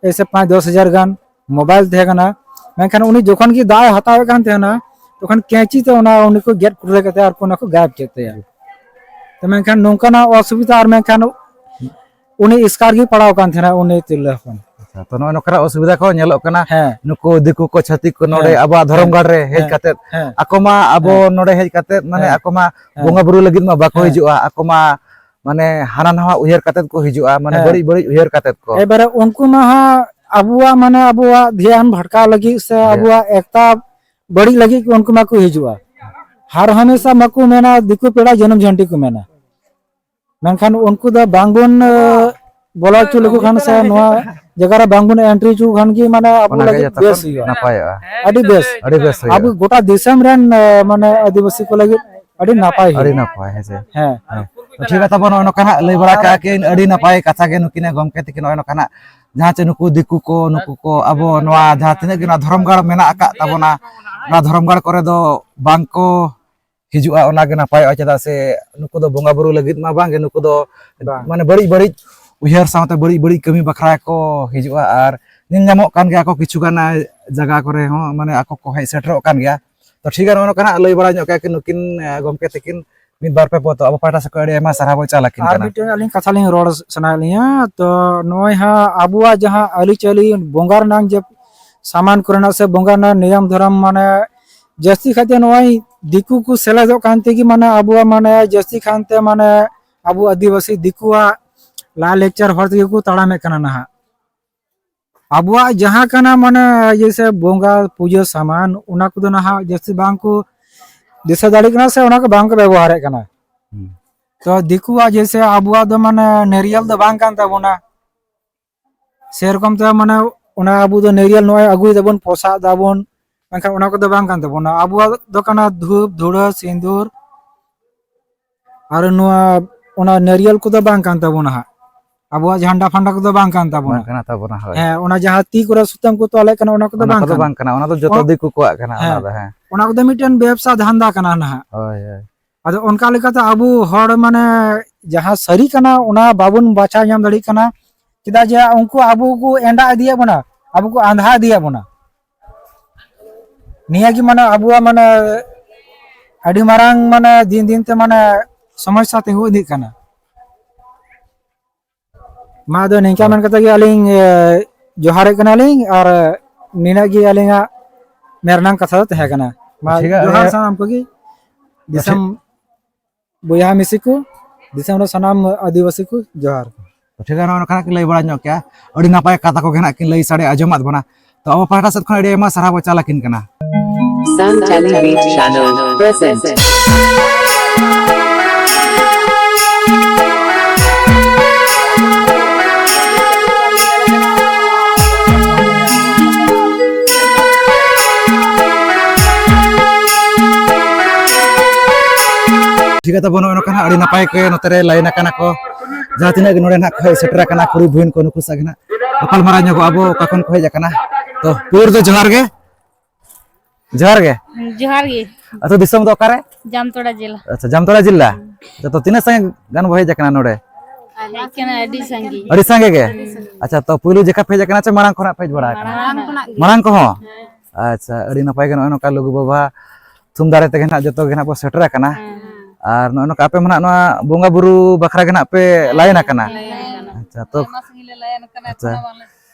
ᱮᱭᱥᱮ ᱯᱟᱸᱪ ᱫᱚᱥ ᱦᱟᱡᱟᱨ ᱜᱟᱱ ᱢᱳᱵᱟᱭᱤᱞ ᱛᱟᱦᱮᱸ ᱠᱟᱱᱟ᱾ ᱢᱮᱱᱠᱷᱟᱱ ᱩᱱᱤ ᱡᱚᱠᱷᱚᱱ ᱜᱮ ᱫᱟᱜ ᱮ ᱦᱟᱛᱟᱣᱮᱫ ᱠᱟᱱ ᱛᱟᱦᱮᱱᱟ, ᱛᱚᱠᱷᱚᱱ ᱠᱮᱸᱪᱤ ᱛᱮ ᱚᱱᱟ ᱩᱱᱤ ᱠᱚ ᱜᱮᱫ ᱠᱩᱴᱨᱟᱹ ᱠᱟᱛᱮ ᱟᱨ ᱠᱚ ᱚᱱᱟ ᱠᱚ ᱜᱟᱭᱮᱵ ᱠᱮᱫ ᱛᱟᱭᱟ᱾ ᱛᱚ ᱢᱮᱱᱠᱷᱟᱱ ᱱᱚᱝᱠᱟᱱᱟᱜ ᱚᱥᱩᱵᱤᱫᱷᱟ, ᱟᱨ ᱢᱮᱱᱠᱷᱟᱱ ᱩᱱᱤ ᱮᱥᱠᱟᱨ ᱜᱮ ᱯᱟᱲᱟᱣ ᱠᱟᱱ ᱛᱟᱦᱮᱱᱟ ᱩᱱᱤ ᱛᱤᱨᱞᱟᱹ ᱦᱚᱯᱚᱱ᱾ ᱟᱪᱪᱷᱟ, ᱛᱚ ᱱᱚᱜᱼᱚᱭ ᱱᱚᱝᱠᱟᱱᱟᱜ ᱚᱥᱩᱵᱤᱫᱷᱟ ᱠᱚ ᱧᱮᱞᱚᱜ ᱠᱟᱱᱟ᱾ ᱦᱮᱸ᱾ ᱱᱩᱠᱩ ᱫᱤᱠᱩ ᱠᱚ, ᱪᱷᱟᱹᱛᱤᱠ ᱠᱚ ᱱᱚᱰᱮ ᱦᱮᱸ᱾ ᱟᱵᱚᱣᱟᱜ ᱫᱷᱚᱨᱚᱢ ᱦᱮᱸ᱾ ᱜᱟᱲ ᱨᱮ ᱦᱮᱡ ᱦᱮᱸ᱾ ᱠᱟᱛᱮᱫ, ᱦᱮᱸ᱾ ᱟᱠᱚ ᱢᱟ ᱟᱵᱚ ᱦᱮᱸ᱾ ᱱᱚᱰᱮ ᱦᱮᱡ ᱠᱟᱛᱮᱫ ᱢᱟᱱᱮ ᱦᱮᱸ᱾ ᱟᱠᱚ ᱢᱟ ᱦᱮᱸ᱾ ᱵᱚᱸᱜᱟ ᱵᱩᱨᱩ ᱞᱟᱹᱜᱤᱫ ᱢᱟ ᱵᱟᱠᱚ ᱦᱮᱸ᱾ ᱦᱤᱡᱩᱜᱼᱟ, ᱟᱠᱚ ᱢᱟ ᱢᱟᱱᱮ ᱦᱟᱱᱟ ᱱᱟᱣᱟ ᱩᱭᱦᱟᱹᱨ ᱠᱟᱛᱮᱫ ᱠᱚ ᱦᱤᱡᱩᱜᱼᱟ, ᱢᱟᱱᱮ ᱦᱮᱸ᱾ ᱵᱟᱹᱲᱤᱡ ᱵᱟᱹᱲᱤᱡ ᱩᱭᱦᱟᱹᱨ ᱠᱟᱛᱮᱫ ᱠᱚ᱾ ᱮᱵᱟᱨᱮ ᱩᱱᱠᱩ ᱢᱟ ᱦᱟᱸᱜ ᱟᱵᱚᱣᱟᱜ ᱢᱟᱱᱮ ᱟᱵᱚᱣᱟᱜ ᱫᱷᱮᱭᱟᱱ ᱵᱷᱟᱴᱠᱟᱣ ᱞᱟᱹᱜᱤᱫ ᱥᱮ ᱦᱮᱸ᱾ ᱟᱵᱚᱣᱟᱜ ᱮᱠᱛᱟ ᱵᱟᱹᱲᱤᱡ ᱞᱟᱹᱜᱤᱫ ᱩᱱᱠᱩ ᱢᱟᱠᱚ ᱦᱤᱡᱩᱜᱼᱟ᱾ ᱦᱟᱨ ᱦᱟᱢᱮᱥᱟ ᱢᱟᱠᱚ ᱢᱮᱱᱟ, ᱫᱤᱠᱩ ᱯᱮᱲᱟ ᱡᱟᱹᱱᱩᱢ ᱡᱷᱟᱹᱱᱴᱤ ᱠᱚ ᱢᱮᱱᱟ᱾ ᱢᱮᱱᱠᱷᱟᱱ ᱩᱱᱠᱩ ᱫᱚ ᱵᱟᱝᱵᱚᱱ, ᱮ, ᱵᱚᱞᱚ ᱦᱚᱪᱚ ᱞᱮᱠᱚ ᱠᱷᱟᱱ ᱥᱮ ᱱᱚᱣᱟ ᱡᱟᱭᱜᱟ ᱨᱮ ᱵᱟᱝᱵᱚᱱ entry ᱦᱚᱪᱚ ᱠᱷᱟᱱ ᱜᱮ ᱢᱟᱱᱮ ᱟᱵᱚ ᱚᱱᱟᱜᱮ ᱞᱟᱹᱜᱤᱫ ᱡᱚᱛᱚ ᱵᱮᱥ ᱠᱷᱚᱱ ᱦᱩᱭᱩᱜᱼᱟ᱾ ᱱᱟᱯᱟᱭᱚᱜᱼᱟ᱾ ᱟᱹᱰᱤ ᱵᱮᱥ᱾ ᱟᱹᱰᱤ ᱵᱮᱥ ᱦᱩᱭᱩᱜᱼᱟ᱾ ᱟᱵᱚ ᱜᱚᱴᱟ ᱫᱤᱥᱚᱢ ᱨᱮᱱ, ᱮ, ᱢᱟᱱᱮ ᱟᱹᱫᱤᱵᱟᱹᱥᱤ ᱠᱚ ᱞᱟᱹᱜᱤᱫ ᱟᱹᱰᱤ ᱱᱟᱯᱟᱭ ᱟᱹᱰᱤ ᱦᱩᱭᱩᱜᱼᱟ᱾ ᱱᱟᱯᱟᱭ, ᱦᱮᱸ ᱥᱮ? ᱦᱮᱸ᱾ ᱦᱮᱸ᱾ ᱴᱷᱤᱠ ᱜᱮᱭᱟ, ᱛᱟᱵᱚᱱ ᱱᱚᱜᱼᱚᱭ ᱱᱚᱝᱠᱟ ᱱᱟᱜ ᱞᱟᱹᱭ ᱵᱟᱲᱟ ᱠᱟᱜᱼᱟ ᱠᱤᱱ, ᱟᱹᱰᱤ ᱱᱟᱯᱟᱭ ᱠᱟᱛᱷᱟ ᱜᱮ ᱱᱩᱠᱤᱱᱟᱜ ᱜᱚᱢᱠᱮ ᱛᱟᱹᱠᱤᱱ ᱱᱚᱜᱼᱚᱭ ᱱᱚᱝᱠᱟ ᱱᱟᱜ ᱡᱟᱦᱟᱸ ᱪᱮ ᱱᱩᱠᱩ ᱫᱤᱠᱩ ᱠᱚ, ᱱᱩᱠᱩ ᱠᱚ, ᱟᱵᱚ ᱱᱚᱣᱟ ᱡᱟᱦᱟᱸ ᱛᱤᱱᱟᱹᱜ ᱜᱮ ᱱᱚᱣᱟ ᱫᱷᱚᱨᱚᱢ ᱜᱟᱲ ᱢᱮᱱᱟᱜ ᱟᱠᱟᱫ ᱛᱟᱵᱚᱱᱟ, ᱚᱱᱟ ᱫᱷᱚᱨᱚᱢ ᱜᱟᱲ ᱠᱚᱨᱮ ᱫᱚ ᱵᱟᱝ ᱠᱚ ᱦᱤᱡᱩᱜᱼᱟ, ᱚᱱᱟ ᱜᱮ ᱱᱟᱯᱟᱭᱚᱜᱼᱟ᱾ ᱪᱮᱫᱟᱜ ᱥᱮ ᱱᱩᱠᱩ ᱫᱚ ᱵᱚᱸᱜᱟ ᱵᱩᱨᱩ ᱞᱟᱹᱜᱤᱫ ᱢᱟ ᱵᱟᱝ ᱜᱮ, ᱱᱩᱠᱩ ᱫᱚ ᱵᱟᱝ᱾ ᱢᱟᱱᱮ ᱵᱟᱹᱲᱤᱡ ᱵᱟᱹᱲᱤᱡ ᱩᱭᱦᱟᱹᱨ ᱥᱟᱶᱛᱮ ᱵᱟᱹᱲᱤᱡ ᱵᱟᱹᱲᱤᱡ ᱠᱟᱹᱢᱤ ᱵᱟᱠᱷᱨᱟ ᱠᱚ ᱦᱤᱡᱩᱜᱼᱟ᱾ ᱟᱨ ᱧᱮᱞ ᱧᱟᱢᱚᱜ ᱠᱟᱱ ᱜᱮᱭᱟ ᱠᱚ ᱠᱤᱪᱷᱩ ᱜᱟᱱ ᱡᱟᱭᱜᱟ ᱠᱚᱨᱮ ᱦᱚᱸ, ᱢᱟᱱᱮ ᱟᱠᱚ ᱠᱚ ᱦᱮᱡ ᱥᱮᱴᱮᱨᱚᱜ ᱠᱟᱱ ᱜᱮᱭᱟ᱾ ᱛᱚ ᱴᱷᱤᱠ ᱜᱮᱭᱟ, ᱱᱚᱜᱼᱚ ᱱᱚᱝᱠᱟ ᱱᱟᱜ ᱞᱟᱹᱭ ᱵᱟᱲᱟ ᱧᱚᱜ ᱠᱟᱜ ᱠᱤᱱ ᱱᱩᱠᱤᱱ, ᱮ, ᱜᱚᱢᱠᱮ ᱛᱟᱹᱠᱤᱱ ᱢᱤᱫ ᱵᱟᱨ ᱯᱮ ᱯᱚᱫ ᱟᱵᱚ ᱯᱟᱦᱴᱟ ᱥᱮᱫ ᱠᱷᱚᱱ ᱟᱹᱰᱤ ᱟᱭᱢᱟ ᱥᱟᱨᱦᱟᱣ ᱵᱚᱱ ᱪᱟᱞ ᱟᱹᱠᱤᱱ ᱟᱨ ᱠᱟᱱᱟ᱾ ᱢᱤᱫᱴᱮᱱ ᱟᱹᱞᱤᱧ ᱠᱟᱛᱷᱟ ᱞᱤᱧ ᱨᱚᱲ ᱥᱟᱱᱟᱭᱮᱫ ᱞᱤᱧᱟ᱾ ᱛᱚ ᱱᱚᱜᱼᱚᱭ ᱦᱟᱸᱜ ᱟᱵᱚᱣᱟᱜ ᱡᱟᱦᱟᱸ ᱟᱹᱨᱤᱪᱟᱹᱞᱤ ᱵᱚᱸᱜᱟ ᱨᱮᱱᱟᱜ ᱡᱮ ᱥᱟᱢᱟᱱ ᱠᱚᱨᱮᱱᱟᱜ ᱥᱮ ᱵᱚᱸᱜᱟ ᱨᱮᱱᱟᱜ ᱱᱤᱭᱚᱢ ᱫᱷᱚᱨᱚᱢ ᱢᱟᱱᱮ ᱡᱟᱹᱥᱛᱤ ᱠᱟᱭᱛᱮ ᱱᱚᱜᱼᱚᱭ ᱫᱤᱠᱩ ᱠᱚ ᱥᱮᱞᱮᱫᱚᱜ ᱠᱟᱱ ᱛᱮᱜᱮ ᱢᱟᱱᱮ ᱟᱵᱚᱣᱟᱜ ᱢᱟᱱᱮ ᱡᱟᱹᱥᱛᱤ ᱠᱟᱱᱛᱮ ᱢᱟᱱᱮ ᱟᱵᱚ ᱟᱹᱫᱤᱵᱟᱹᱥᱤ ᱫᱤᱠᱩᱣᱟᱜ ᱞᱟᱭ ᱞᱮᱠᱪᱟᱨ ᱦᱚᱨ ᱛᱮᱜᱮ ᱠᱚ ᱛᱟᱲᱟᱢᱮᱫ ᱠᱟᱱᱟ ᱱᱟᱦᱟᱜ᱾ ᱟᱵᱚᱣᱟᱜ ᱡᱟᱦᱟᱸ ᱠᱟᱱᱟ ᱢᱟᱱᱮ ᱡᱮᱭᱥᱮ ᱵᱚᱸᱜᱟ ᱯᱩᱡᱟᱹ ᱥᱟᱢᱟᱱ, ᱚᱱᱟ ᱠᱚᱫᱚ ᱱᱟᱦᱟᱜ ᱡᱟᱹᱥᱛᱤ ᱵᱟᱝ ᱠᱚ ᱫᱤᱥᱟᱹ ᱫᱟᱲᱮᱭᱟᱜ ᱠᱟᱱᱟ ᱥᱮ ᱚᱱᱟ ᱠᱚ ᱵᱟᱝ ᱠᱚ ᱵᱮᱵᱚᱦᱟᱨᱮᱫ ᱠᱟᱱᱟ᱾ ᱦᱩᱸ᱾ ᱛᱚ ᱫᱤᱠᱩᱣᱟᱜ ᱡᱮᱭᱥᱮ ᱟᱵᱚᱣᱟᱜ ᱫᱚ ᱢᱟᱱᱮ ᱱᱟᱹᱨᱤᱭᱟᱞ ᱫᱚ ᱵᱟᱝ ᱠᱟᱱ ᱛᱟᱵᱚᱱᱟ᱾ ᱥᱮᱨᱚᱠᱚᱢ ᱛᱮ ᱢᱟᱱᱮ ᱚᱱᱟ ᱟᱵᱚ ᱫᱚ ᱱᱟᱹᱨᱤᱭᱟᱞ ᱱᱚᱜᱼᱚᱭ ᱟᱹᱜᱩᱭ ᱫᱟᱵᱚᱱ, ᱯᱚᱥᱟᱜ ᱫᱟᱵᱚᱱ, ᱢᱮᱱᱠᱷᱟᱱ ᱚᱱᱟ ᱠᱚᱫᱚ ᱵᱟᱝ ᱠᱟᱱ ᱛᱟᱵᱚᱱᱟ᱾ ᱟᱵᱚᱣᱟᱜ ᱫᱚ ᱠᱟᱱᱟ ᱫᱷᱩᱯ, ᱫᱷᱩᱲᱟᱹ, ᱥᱤᱸᱫᱩᱨ, ᱟᱨ ᱱᱚᱣᱟ, ᱚᱱᱟ ᱱᱟᱹᱨᱤᱭᱟᱞ ᱠᱚᱫᱚ ᱵᱟᱝ ᱠᱟᱱ ᱛᱟᱵᱚᱱᱟ ᱦᱟᱸᱜ᱾ ᱟᱵᱚᱣᱟᱜ ᱡᱷᱟᱱᱰᱟ ᱯᱷᱟᱱᱰᱟ ᱠᱚᱫᱚ ᱵᱟᱝ ᱠᱟᱱ ᱛᱟᱵᱚᱱᱟ᱾ ᱵᱟᱝ ᱠᱟᱱᱟ ᱛᱟᱵᱚᱱᱟ, ᱦᱳᱭ᱾ ᱦᱮᱸ, ᱚᱱᱟ ᱡᱟᱦᱟᱸ ᱛᱤ ᱠᱚᱨᱮ ᱥᱩᱛᱟᱹᱢ ᱠᱚ ᱛᱚᱞᱮᱫ ᱠᱟᱱᱟ, ᱚᱱᱟ ᱠᱚᱫᱚ ᱚᱱᱟ ᱵᱟᱝ ᱠᱚᱫᱚ ᱠᱟᱱᱟ᱾ ᱵᱟᱝ ᱠᱟᱱᱟ, ᱚᱱᱟ ᱫᱚ ᱡᱚᱛᱚ ᱚᱱᱟ, ᱫᱤᱠᱩ ᱠᱚᱣᱟᱜ ᱠᱟᱱᱟ, ᱚᱱᱟ ᱦᱮᱸ, ᱫᱚ, ᱦᱮᱸ᱾ ᱚᱱᱟ ᱠᱚᱫᱚ ᱢᱤᱫᱴᱮᱱ ᱵᱮᱵᱽᱥᱟ ᱫᱷᱟᱱᱫᱟ ᱠᱟᱱᱟ ᱱᱟᱦᱟᱜ᱾ ᱦᱳᱭ, ᱦᱳᱭ᱾ ᱟᱫᱚ ᱚᱱᱠᱟ ᱞᱮᱠᱟᱛᱮ ᱟᱵᱚ ᱦᱚᱲ ᱢᱟᱱᱮ ᱡᱟᱦᱟᱸ ᱥᱟᱹᱨᱤ ᱠᱟᱱᱟ, ᱚᱱᱟ ᱵᱟᱵᱚᱱ ᱵᱟᱪᱷᱟᱣ ᱧᱟᱢ ᱫᱟᱲᱮᱭᱟᱜ ᱠᱟᱱᱟ᱾ ᱪᱮᱫᱟᱜ ᱡᱮ ᱩᱱᱠᱩ ᱟᱵᱚ ᱠᱚ ᱮᱸᱰᱟ ᱤᱫᱤᱭᱮᱫ ᱵᱚᱱᱟ, ᱟᱵᱚ ᱠᱚ ᱟᱸᱫᱷᱟ ᱤᱫᱤᱭᱮᱫ ᱵᱚᱱᱟ᱾ ᱱᱤᱭᱟᱹ ᱜᱮ ᱢᱟᱱᱮ ᱟᱵᱚᱣᱟᱜ ᱢᱟᱱᱮ ᱟᱹᱰᱤ ᱢᱟᱨᱟᱝ ᱢᱟᱱᱮ ᱫᱤᱱ ᱫᱤᱱ ᱛᱮ ᱢᱟᱱᱮ ᱥᱚᱢᱚᱥᱥᱟ ᱛᱤᱸᱜᱩ ᱤᱫᱤᱜ ᱠᱟᱱᱟ᱾ ᱢᱟ ᱟᱫᱚ ᱱᱤᱝᱠᱟ ᱢᱮᱱ ᱠᱟᱛᱮ ᱜᱮ ᱟᱹᱞᱤᱧ ᱡᱚᱦᱟᱨᱮᱫ ᱠᱟᱱᱟᱞᱤᱧ ᱟᱨ ᱱᱤᱱᱟᱹᱜ ᱜᱮ ᱟᱹᱞᱤᱧᱟᱜ ᱢᱮᱱ ᱨᱮᱱᱟᱜ ᱠᱟᱛᱷᱟ ᱫᱚ ᱛᱟᱦᱮᱸ ᱠᱟᱱᱟ᱾ ᱢᱟ ᱡᱚᱦᱟᱨ ᱥᱟᱱᱟᱢ ᱠᱚᱜᱮ ᱫᱤᱥᱚᱢ ᱵᱚᱭᱦᱟ ᱢᱤᱥᱤ ᱠᱚ, ᱫᱤᱥᱚᱢ ᱨᱮ ᱥᱟᱱᱟᱢ ᱟᱹᱫᱤᱵᱟᱹᱥᱤ ᱠᱚ ᱡᱚᱦᱟᱨ᱾ ᱴᱷᱤᱠ ᱜᱮᱭᱟ, ᱱᱚᱜᱼᱚ ᱱᱚᱝᱠᱟ ᱠᱤᱱ ᱞᱟᱹᱭ ᱵᱟᱲᱟ ᱧᱚᱜ ᱠᱮᱜᱼᱟ᱾ ᱟᱹᱰᱤ ᱱᱟᱯᱟᱭ ᱠᱟᱛᱷᱟ ᱠᱚᱜᱮ ᱱᱟᱜ ᱠᱤᱱ ᱞᱟᱹᱭ ᱥᱟᱰᱮ ᱟᱸᱡᱚᱢᱟᱫ ᱵᱚᱱᱟ᱾ ᱛᱚ ᱟᱵᱚ ᱯᱟᱦᱴᱟ ᱥᱮᱫ ᱠᱷᱚᱱ ᱟᱹᱰᱤ ᱟᱭᱢᱟ ᱥᱟᱨᱦᱟᱣ ᱵᱚ ᱪᱟᱞ ᱟᱹᱠᱤᱱ ᱠᱟᱱᱟ᱾ Sun Television Channel present. ᱴᱷᱤᱠ ᱜᱮᱭᱟ, ᱛᱟᱵᱚᱱ ᱱᱚᱜᱼᱚ ᱱᱚᱝᱠᱟ ᱱᱟᱜ ᱟᱹᱰᱤ ᱱᱟᱯᱟᱭ ᱠᱚ ᱱᱚᱛᱮ ᱨᱮ line ᱟᱠᱟᱱᱟ ᱠᱚ᱾ ᱡᱟᱦᱟᱸ ᱛᱤᱱᱟᱹᱜ ᱜᱮ ᱱᱚᱰᱮ ᱱᱟᱜ ᱠᱚ ᱦᱮᱡ ᱥᱮᱴᱮᱨ ᱟᱠᱟᱱᱟ, ᱠᱩᱲᱤ ᱵᱩᱦᱤᱱ ᱠᱚ, ᱱᱩᱠᱩ ᱥᱟᱶ ᱜᱮ ᱱᱟᱜ ᱜᱟᱯᱟᱞ ᱢᱟᱨᱟᱣ ᱧᱚᱜᱚᱜ ᱟᱵᱚ, ᱚᱠᱟ ᱠᱷᱚᱱ ᱠᱚ ᱦᱮᱡ ᱟᱠᱟᱱᱟ᱾ ᱛᱚ ᱯᱩᱭᱞᱩ ᱫᱚ ᱡᱚᱦᱟᱨ ᱜᱮ᱾ ᱡᱚᱦᱟᱨ ᱜᱮ᱾ ᱡᱚᱦᱟᱨ ᱜᱮ᱾ ᱟᱹᱛᱩ ᱫᱤᱥᱚᱢ ᱫᱚ ᱚᱠᱟᱨᱮ? ᱡᱟᱢᱛᱚᱲᱟ ᱡᱮᱞᱟ᱾ ᱟᱪᱪᱷᱟ, ᱡᱟᱢᱛᱚᱲᱟ ᱡᱤᱞᱟ᱾ ᱛᱚ ᱛᱤᱱᱟᱹᱜ ᱥᱟᱸᱜᱮ ᱜᱟᱱ ᱵᱚ ᱦᱮᱡ ᱟᱠᱟᱱᱟ ᱱᱚᱰᱮ? ᱦᱮᱡ ᱠᱟᱱᱟ ᱟᱹᱰᱤ ᱥᱟᱸᱜᱮ᱾ ᱟᱹᱰᱤ ᱥᱟᱸᱜᱮ ᱜᱮ? ᱟᱪᱪᱷᱟ, ᱛᱚ ᱯᱩᱭᱞᱩ ᱡᱮᱠᱷᱟ ᱯᱮ ᱦᱮᱡ ᱟᱠᱟᱱᱟ ᱥᱮ ᱢᱟᱲᱟᱝ ᱠᱷᱚᱱᱟᱜ ᱯᱮ ᱦᱮᱡ ᱵᱟᱲᱟ ᱟᱠᱟᱱᱟ? ᱢᱟᱲᱟᱝ ᱠᱷᱚᱱᱟᱜ ᱜᱮ᱾ ᱢᱟᱲᱟᱝ ᱠᱚᱦᱚᱸ? ᱦᱮᱸ᱾ ᱟᱪᱪᱷᱟ, ᱟᱹᱰᱤ ᱱᱟᱯᱟᱭ ᱜᱮ, ᱱᱚᱜᱼᱚᱭ ᱱᱚᱝᱠᱟ ᱞᱩᱜᱩ ᱵᱟᱵᱟ ᱛᱷᱩᱢ ᱫᱟᱲᱮ ᱛᱮᱜᱮ ᱱᱟᱜ ᱡᱚᱛᱚ ᱜᱮ ᱱᱟᱜ ᱵᱚ ᱥᱮᱴᱮᱨ ᱟᱠᱟᱱᱟ᱾ ᱦᱮᱸ᱾ ᱟᱨ ᱱᱚᱜᱼᱚᱭ ᱱᱚᱝᱠᱟ ᱟᱯᱮ ᱢᱟ ᱱᱟᱜ ᱱᱚᱣᱟ ᱵᱚᱸᱜᱟ ᱵᱩᱨᱩ ᱵᱟᱠᱷᱨᱟ ᱜᱮ ᱱᱟᱜ ᱯᱮ line ᱟᱠᱟᱱᱟ᱾ line ᱟᱠᱟᱱᱟ᱾ ᱟᱪᱪᱷᱟ, ᱛᱚ ᱟᱭᱢᱟ ᱥᱟᱺᱜᱤᱧ ᱞᱮ line ᱟᱠᱟᱱᱟ, ᱟᱪᱪᱷᱟ᱾ ᱮᱠᱷᱚᱱᱳ ᱵᱟᱝᱞᱮ